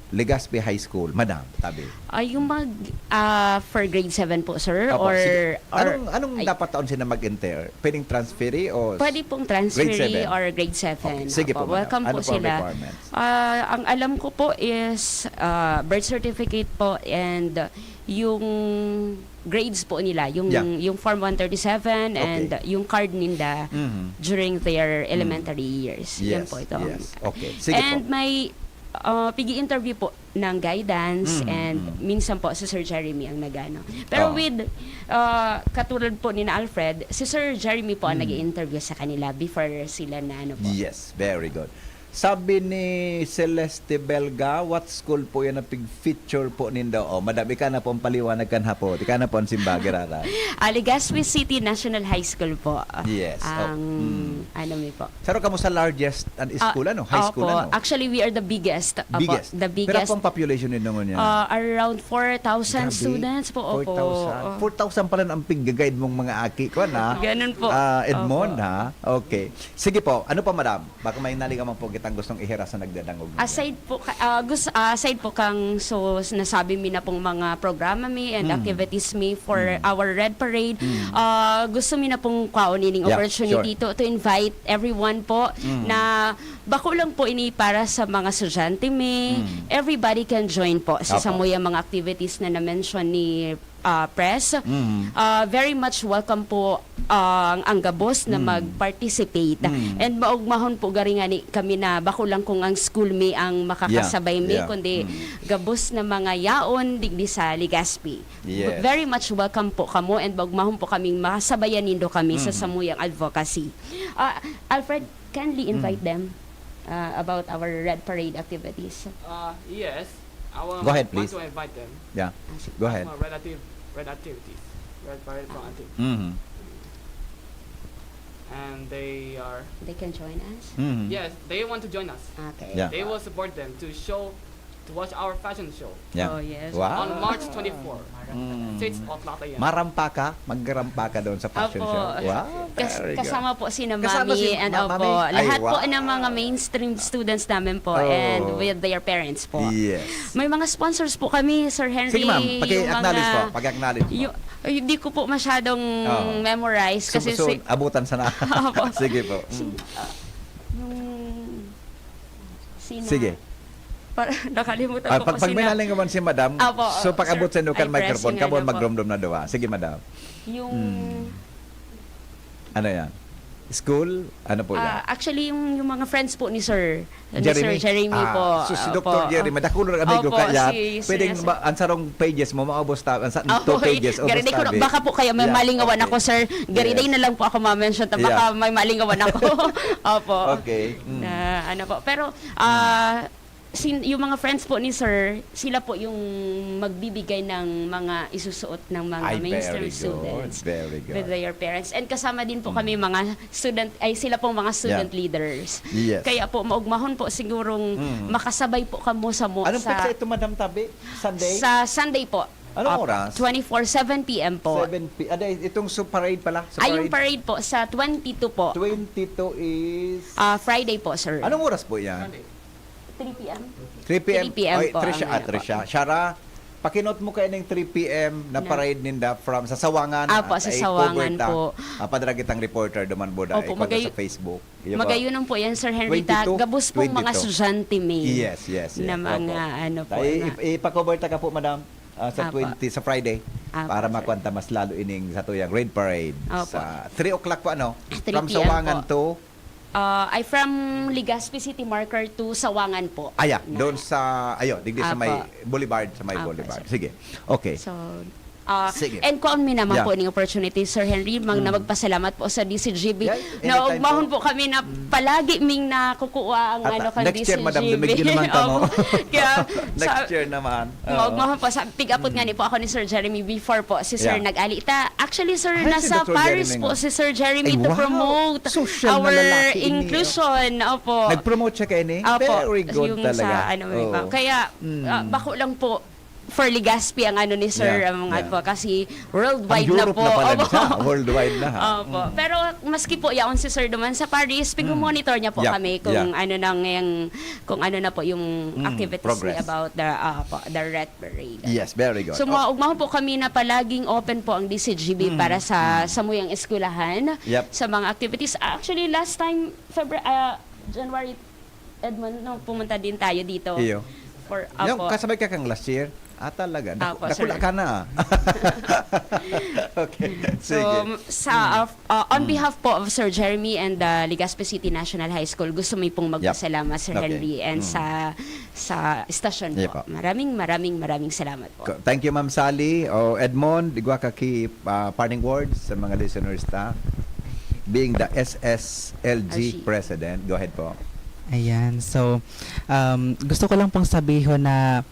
Legazpi High School, madam? Tabi. Ah, yung mag, ah, for grade seven po, sir, Opo, or, sige. or Anong, anong ay dapat taon sila mag-enter? Pwedeng transferee o s-, Pwede pong grade transferee seven? or grade seven. Okay, sige Opo, po, madam. welcome Ano po po ang sila. requirements? Ah, ang alam ko po is, ah, birth certificate po and yung grades po nila, yung, Yeah. yung Form one thirty-seven and Okay. yung card ninda Mhm. during their Mhm. elementary years. Yan Yes, po ito. yes. Okay. Sige And po. may, ah, pigi-interview po ng guidance Mhm, and mhm. minsan po si Sir Jeremy ang nagano. Pero Oo. with, ah, katulad po ni na Alfred, si Sir Jeremy po ang Mhm. nag-i-interview sa kanila before sila na ano po. Yes, very good. Sabi ni Celeste Belga, what school po yan ang pig-feature po nindo? Oh, madam, ika na po ang paliwanag kan hapot. Ika na po ang simba, Gerara. Ah, Legazpi City National High School po. Yes. Oh, Ang, mm. ano mi po. Saro kamo sa largest an Ah, school, ano? High school, opo. ano? Actually, we are the biggest. Opo, Biggest. the Pero biggest. po ang population nindo ngunyan? Ah, around four thousand Grabe. students po, opo. Four thousand. Oo. Four thousand pala ang pig-guide mong mga aki ko, na? Ganun po. Ah, Edmond, Opo. ha? Okay. Sige po. Ano pa, madam? Baka may nalingawan po kitang gustong ihiras sa nagdadangog ngayon. Aside po ka-, ah, gus-, ah, aside po kang, so, nasabi mi na pong mga programa mi and Mm. activities mi for Mm. our Red Parade, Mm. ah, gusto mi na pong kwaon ining Yeah, opportunity sure. to, to invite everyone po Mm. na bako lang po ini para sa mga estudyante mi. Mm. Everybody can join po sa Apo. samuyang mga activities na na-mention ni ah, press, Mhm. ah, very much welcome po ang, ang gabos na Mm. mag-participate. Mm. And maugmahon po gari nga ni kami na bako lang kung ang school mi ang makakasabay Yeah, mi, yeah. kundi Mm. gabos na mga yaon digdi sa Legazpi. Yes. Very much welcome po kamo and maugmahon po kaming makasabayan nindo kami sa Mhm. samuyang advocacy. Ah, Alfred, kindly invite Mm. them, ah, about our Red Parade activities. Uh, yes. I wa-, Go ahead, want please. to invite them. Yeah. Ah, sige. Go ahead. Mga red activ-, red activities. Red Parade from Ah. activities. Mhm. And they are They can join us? Mhm. Yes, they want to join us. Okay. Yeah. They will support them to show, to watch our fashion show. Yeah. Oh, yes. Wow. On March twenty-four. Mm. Six o'clock A M. Marampaka, magrampaka doon sa fashion Opo. show. Wow, Kas-, very good. kasama po sina Kasama Mami si and Ma-, Opo. Mami? Ay, Lahat po wow. ng mga mainstream students namin po Oh. and with their parents po. Yes. May mga sponsors po kami, Sir Henry, Sige, ma'am. yung Paki-acknowledge mga po. Paki-acknowledge po. Yu-, ay, hindi ko po masyadong Oh. memorize So, kasi so, si abutan sana. Opo. Sige po. Si, Mm. ah, yung sina Sige. Para, nakalimutan Ah, ko pag, po pag may sina nalingawan si madam, Opo, so pag-abot sir, sa inyo kan I press microphone, yung kamo ano po. magromdom na duwa. Sige, madam. Yung Mm. Ano yan? School? Ano po yan? Ah, actually, yung, yung mga friends po ni Sir, ni Jeremy? Sir Jeremy Ah, po. so si Opo. Doktor Jeremy, dakulo ang amigo Opo, kaya si, si pwedeng Sir ma-, ang sarong pages mo, maubos ta-, ang sa-, Opo, two pages, gari ubos di ko na, tabi. baka po kaya may Yeah, malingawan okay. ako, sir. Gari Yes. day na lang po ako ma-mention ta, baka Yeah. may malingawan ako. Opo. Okay. Mm. Na ano po. Pero, ah, Mm. sin-, yung mga friends po ni Sir, sila po yung magbibigay ng mga isusuot ng mga Ay, mainstream very good, students very good. with their parents. And kasama din po Mm. kami mga student, ay, sila pong mga Yeah. student leaders. Yes. Kaya po, maugmahon po sigurong Mm. makasabay po kamo sa mo-, Anong sa petsa ito, Madam Tabi? Sunday? Sa Sunday po. Anong Opo, oras? twenty-four, seven P M po. Seven P-, ah, di, itong sa parade pala, sa Ay, yung parade. parade po, sa twenty-two po. Twenty-two is Ah, Friday po, sir. Anong oras po yan? Three P M. Three P M. Three P M Ay, po Trisha, ang ah, ano po. Trisha. Shara, pakinote mo kayo ng three P M na Na parade ninda from sa Sawangan. Apo, At sa ay Sawangan cover ta. po. Ah, padara kitang reporter duman, Buda. Opo, Ikaw na magay-, sa Facebook. Iyo po. magayunon po yan, Sir Henry, ta. Twenty-two? Gabos pong mga Twenty-two. estudyante mi Yes, yes, yes. na mga Opo. ano po, Ay, na ip-, ipakover ta ka po, madam, ah, sa Apo. twenty, sa Friday, Apo, para sir. makuha ta mas lalo ining sa tuyang Red Parade Opo. sa three o'clock po, ano? Three From Sawangan po. to Ah, ay, from Legazpi City Marker to Sawangan po. Aya, Na doon sa, ayo, digdi sa may Apo. Boulevard, sa may Apo, Boulevard. sir. Sige. Okay. So, Ah, Sige. And kuan mi naman Yeah. po ning opportunity, Sir Henry, mang Mm. na magpasalamat po sa D C G B. Yeah, Na anytime ugmahon po. po kami na palagi ming nakukuha ang At, ano ah, kan next year, madam, D C G B. dumidyo naman kamo. Opo. Kaya, Next year naman. Oo. Maugmahon po. Sa, tig-apot nga ni po ako ni Sir Jeremy before po, si Sir Yeah. nag-ali ta. Actually, sir, Ay, si nasa Doctor Paris Jeremy po nga. si Sir Jeremy Ay, to wow. promote Social na our lalaki ini, oh. inclusion. Opo. Nag-promote siya kayo ni? Opo, Very good yung talaga. Sa, ano, may Oo. pa. Kaya, Mm. ah, bako lang po for Legazpi ang ano ni Sir, Yeah, ang mga yeah. advocacy worldwide Ang na Europe po. na pala Opo. siya. Worldwide na, ha? Opo. Pero maski po yaon si Sir duman sa Paris, pag-monitor niya po Yeah, kami kung yeah. ano nang yung, kung ano na po yung Mm, activities progress. niya about the, ah, po, the Red Beret. Yes, very good. So, Oh. maugmahon po kami na palaging open po ang D C G B Mm, para sa mm. samuyang eskwelahan, Yep. sa mga activities. Actually, last time, February, ah, January, Edmond, no, pumunta din tayo dito. Iyo. For, Yung opo. kasabay ka kang last year? Ah, talaga. Daku- Apo, dakula sir. ka na. Okay. So, Sige. sa, uh, uh, on behalf po of Sir Jeremy and the Legazpi City National High School, gusto mi pong magpasalamat, Sir Okay. Henry, and Mm. sa sa estasyon Iya po. po. Maraming, maraming, maraming salamat po. Ko- Thank you, Ma'am Sally. O Edmond, igwa ka ki, ah, parting words sa mga listeners ta, being the S S L G L G. president. Go ahead po. Ayan. So, um, gusto ko lang pong sabihon na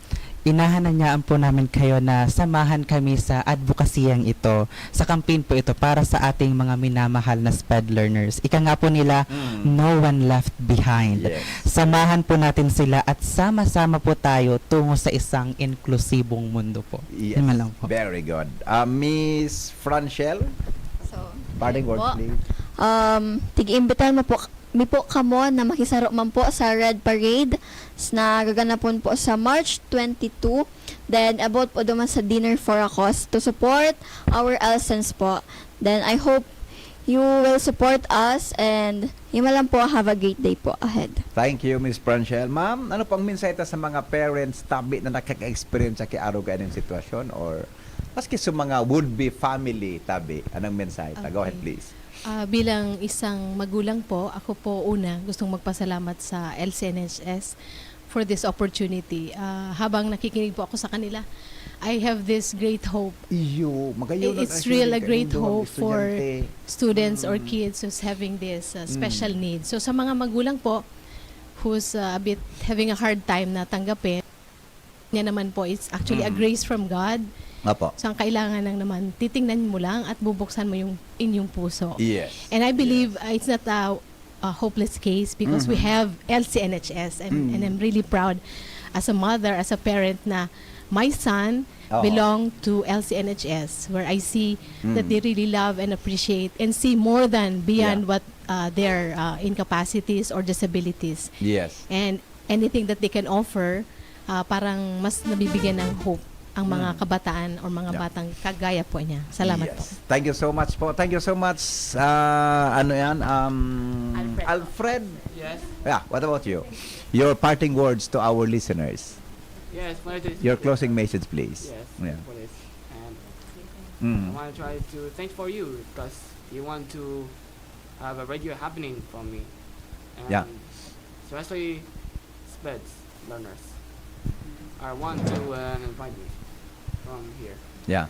inahananyaan po namin kayo na samahan kami sa advokasiyang ito, sa campaign po ito para sa ating mga minamahal na SPED learners. Ika nga po nila, Mm. no one left behind. Yes. Samahan po natin sila at sama-sama po tayo tungo sa isang inklusibong mundo po. Yes. Yun man lang po. Very good. Ah, Miss Franchelle, So, parting yun words, po. Please. Um, tig-imbitahan mo po, mi po kamo na makisaro man po sa Red Parade s-, na gaganapon po sa March twenty-two. Then, about po duman sa Dinner for a Cause to support our L S Ns po. Then, I hope you will support us and yun man lang po, have a great day po ahead. Thank you, Miss Franchelle. Ma'am, ano pong mensahe ta sa mga parents tabi na nakaka-experience sa kiaro ka ining sitwasyon or maski sa mga would-be family tabi? Anong mensahe ta? Go ahead, Okay. Please. Ah, bilang isang magulang po, ako po una gustong magpasalamat sa L C N H S for this opportunity. Ah, habang nakikinig po ako sa kanila, I have this great hope. Iyo, magayon It's real a great hope for students or kids who's having this uh, special Mm. needs. So sa mga magulang po who's uh, a bit having a hard time na tanggapin, niya naman po, it's actually a Mm. grace from God. Apo. So ang kailangan lang naman, titingnan mo lang at bubuksan mo yung inyong puso. Yes. And I believe Yes. uh, it's not a, a hopeless case because we Mhm. have L C N H S and, Mm. and I'm really proud as a mother, as a parent na my son Oo. belong to L C N H S where I see that Mm. they really love and appreciate and see more than beyond Yeah. what uh, their uh, incapacities or disabilities. Yes. And anything that they can offer, ah, parang mas nabibigyan ng hope ang mga Mm. kabataan or mga Yeah. batang kagaya po niya. Salamat po. Yes. Thank you so much po. Thank you so much. Ah, ano yan? Um, Alfred. Alfred? Yes. Yeah, what about you? Your parting words to our listeners. Yes. Wanted to Your closing message, please. Yes. Yeah. For this. And I Mm. want to try to thank for you because you want to have a radio happening for me. And Yeah. Especially SPEDS learners. I want to uh, invite me from here. Yeah.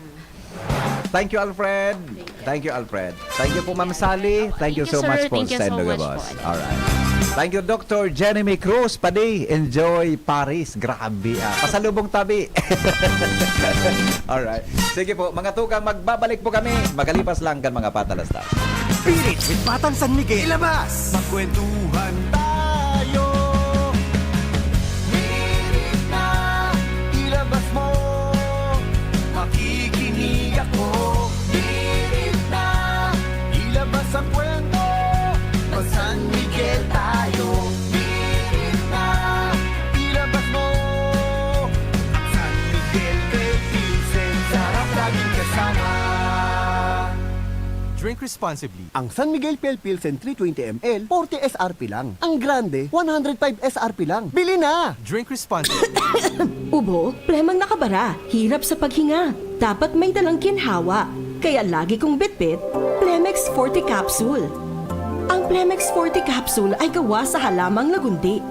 Thank you, Alfred. Thank you, Alfred. Thank you po, Ma'am Sally. Thank you so Thank you, much sir. po, Thank you so Sen much Lugabos. po. Alright. Thank you, Doctor Jenny Cruz Padi. Enjoy Paris. Grabe, ah. Pasalubong tabi. Alright. Sige po, mga tugang, magbabalik po kami. Makalipas lang kan mga patalastas. Spirit with Batang San Miguel. Ilabas! Magkwentuhan tayo. Minit na, ilabas mo. Makikinig ako. Minit na, ilabas ang kwento. Mag-San Miguel tayo. Minit na, ilabas mo. Ang San Miguel kay Pilsen. Sarap laging kasama. Drink responsibly. Ang San Miguel Pale Pilsen three twenty M L, forty S R P lang. Ang Grande, one hundred five S R P lang. Bili na! Drink responsibly. Ubo, plemang nakabara, hirap sa paghinga. Dapat may dalang ginhawa. Kaya lagi kong bitbit, Plemex Forte Capsule. Ang Plemex Forte Capsule ay gawa sa halamang lagundi.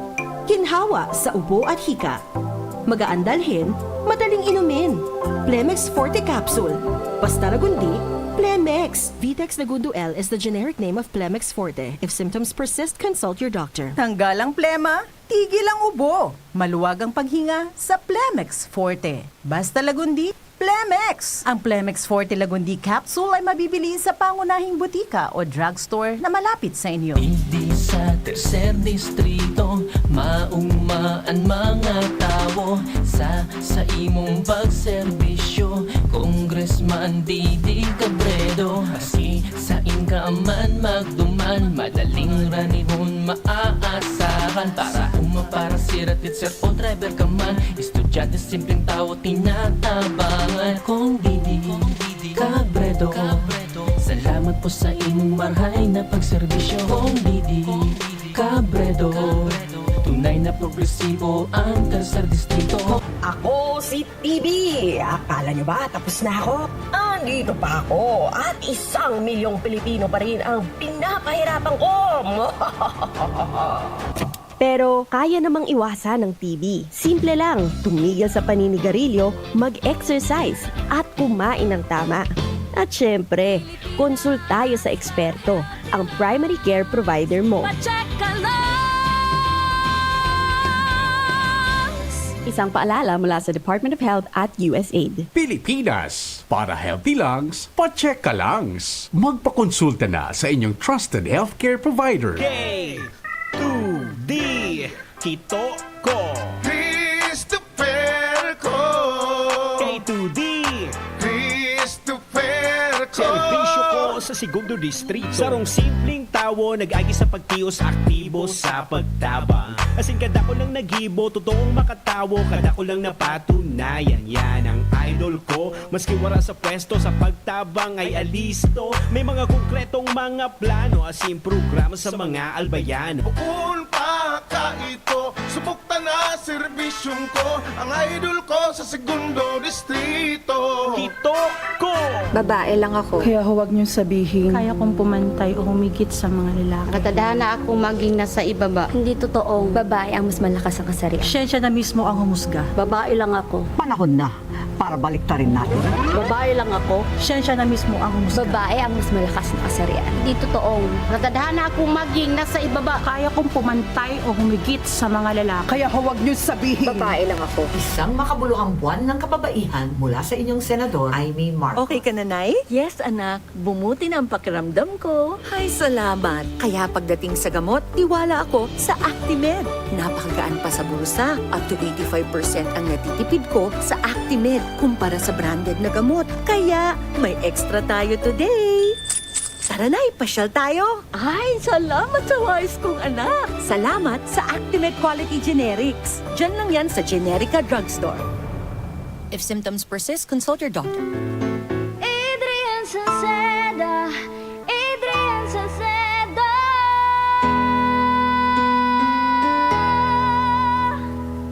Ginhawa sa ubo at hika. Magaan dalhin, madaling inumin. Plemex Forte Capsule. Basta Lagundi, Plemex. Vitex Lagundo L is the generic name of Plemex Forte. If symptoms persist, consult your doctor. Tanggal ang plema, tigil ang ubo. Maluwag ang paghinga sa Plemex Forte. Basta Lagundi, Plemex! Ang Plemex Forte Lagundi Capsule ay mabibili sa pangunahing butika o drugstore na malapit sa inyo. Digdi sa Tercer Distrito, mauma an mga tawo sa, sa imong pagserbisyo. Congressman Didi Cabredo, maski sain ka man magduman, madaling ranihon maaasahan. Para uma, para sira, teacher o driver ka man, estudyante, simpleng tawo, tinatabangan. Kong Didi Cabredo, salamat po sa imong marhay na pagserbisyo. Kong Didi Cabredo, tunay na progresibo ang Tercer Distrito. Ako si T V. Akala nyo ba tapos na ako? Andito pa ako at isang milyong Pilipino pa rin ang pinapahirapan ko. Pero kaya namang iwasan ng T B. Simple lang, tumigil sa paninigarilyo, mag-exercise, at kumain ng tama. At syempre, konsultayo sa eksperto, ang primary care provider mo. Pa-check ka lang! Isang paalala mula sa Department of Health at U S A I D. Pilipinas, para healthy lungs, pa-check ka lang. Magpakonsulta na sa inyong trusted healthcare provider. K two D, Kito Ko. Christopher Ko. K two D, Christopher Ko. Serbisyo ko sa Segundo Distrito. Sarong simpleng tawo, nag-agi sa pagtios, aktibo sa pagtabang. Asin kadakul lang nagibo, totoong makatawo, kadakul lang napatunayan. Yan ang idol ko, maski wara sa pwesto, sa pagtabang ay alisto. May mga konkretong mga plano, asin programa sa mga albayan. Bukon pa ka ito, subok ta na serbisyong ko, ang idol ko sa Segundo Distrito. Kito Ko. Babae lang ako. Kaya huwag niyong sabihin. Kaya kong pumantay o humigit sa mga lalaki. Nakatadhana akong maging nasa ibaba. Hindi totoong babae ang mas malakas ang kasarian. Siyensya na mismo ang humusga. Babae lang ako. Panahon na para baliktarin natin. Babae lang ako. Siyensya na mismo ang humusga. Babae ang mas malakas na kasarian. Hindi totoong nakatadhana akong maging nasa ibaba. Kaya kong pumantay o humigit sa mga lalaki. Kaya huwag niyong sabihin. Babae lang ako. Isang makabuluhang buwan ng kababaihan mula sa inyong Senador, Imee Marcos. Okay ka na, Nay? Yes, anak. Bumuti na ang pakiramdam ko. Hay, salamat! Kaya pagdating sa gamot, tiwala ako sa Actimed. Napakagaan pa sa bulsa, up to eighty-five percent ang natitipid ko sa Actimed kumpara sa branded na gamot. Kaya may extra tayo today! Tara na, ipasyal tayo! Ay, salamat sa wais kong anak! Salamat sa Actimed Quality Generics. Diyan lang yan sa Generica Drugstore. If symptoms persist, consult your doctor. Adrian Salceda, Adrian Salceda.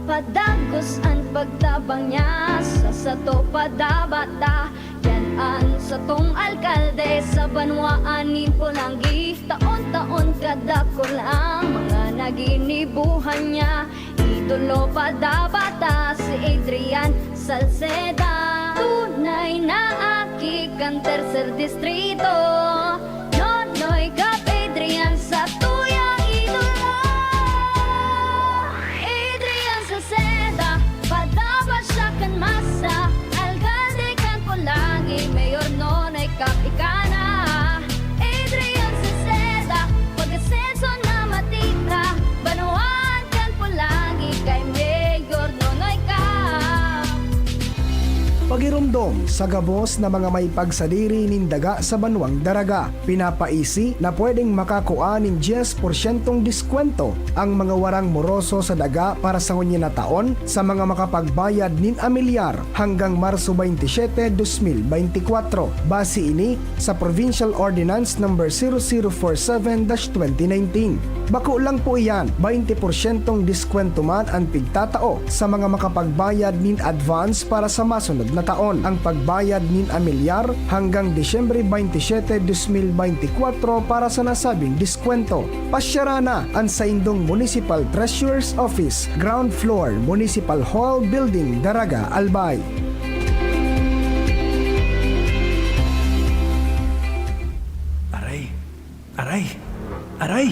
Padagos an pagtabang niya sa sato padabata. Yan an satong alkalde sa banwaan nin Polangui. Taon-taon kadakul ang mga naginibuhan niya. Idolo padabata si Adrian Salceda. Tunay na aki kan Tercer Distrito. Nonoy Cap Adrian sa tuyang idolo. Adrian Salceda, padaba siya kan masa. Alkalde kan Polangui, Mayor Nonoy Cap ika na. Adrian Salceda, pag-asenso na matira, banwaan kan Polangui kay Mayor Nonoy Cap. Pagiromdom sa gabos na mga may pagsadiri nin daga sa banwang Daraga. Pinapaisi na pwedeng makakua nin dyes porsyentong diskwento ang mga warang moroso sa daga para sa ngunyan na taon sa mga makapagbayad nin amilyar hanggang Marso twenty-seven, dos mil beintikwatro. Base ini sa Provincial Ordinance Number zero zero four seven dash twenty nineteen. Bako lang po iyan, baynte porsyentong diskwento man an pigtatao sa mga makapagbayad nin advance para sa masunod na taon. Ang pagbayad nin amilyar hanggang Disyembre baynte siyete, dos mil baynte kwatro para sa nasabing diskwento. Pasyara na an saindong Municipal Treasurer's Office, ground floor, Municipal Hall Building, Daraga, Albay. Aray! Aray! Aray!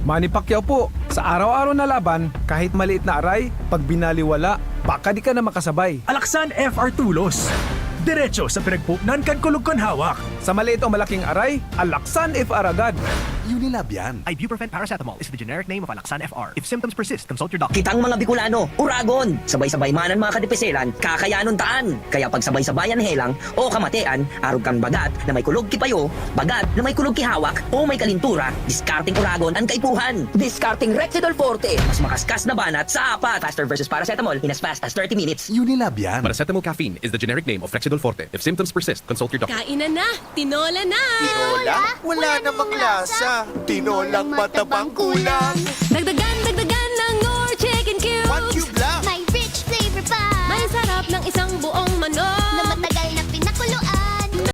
Manny Pacquiao po, sa araw-araw na laban, kahit maliit na aray, pag binaliwala, baka di ka na makasabay. Alaksan F R Tulos. Diretso sa pinagpuknan kan kulog kan hawak. Sa maliit o malaking aray, Alaksan F R agad. Unilab yan. Ibuprofen paracetamol is the generic name of Alaksan F R. If symptoms persist, consult your doctor. Kitang mga Bicolano, Uragon! Sabay-sabay man an mga kadipiselan, kakayanon taan! Kaya pagsabay-sabayan helang o kamatean, arog kan bagat na may kulog ki payo, bagat na may kulog ki hawak, o may kalintura, diskarteng Uragon an kaipuhan! Diskarteng Rexidol Forte! Mas makaskas na banat sa apat! Faster versus paracetamol in as fast as thirty minutes! Unilab yan. Paracetamol caffeine is the generic name of Rexidol Forte. If symptoms persist, consult your doctor. Kainan na! Tinola na! Tinola? Wala namang lasa. Tinolang matabang kulang. Dagdagan, dagdagan ng Knorr Chicken Cubes! One cube lang. May rich flavor pa. May sarap ng isang buong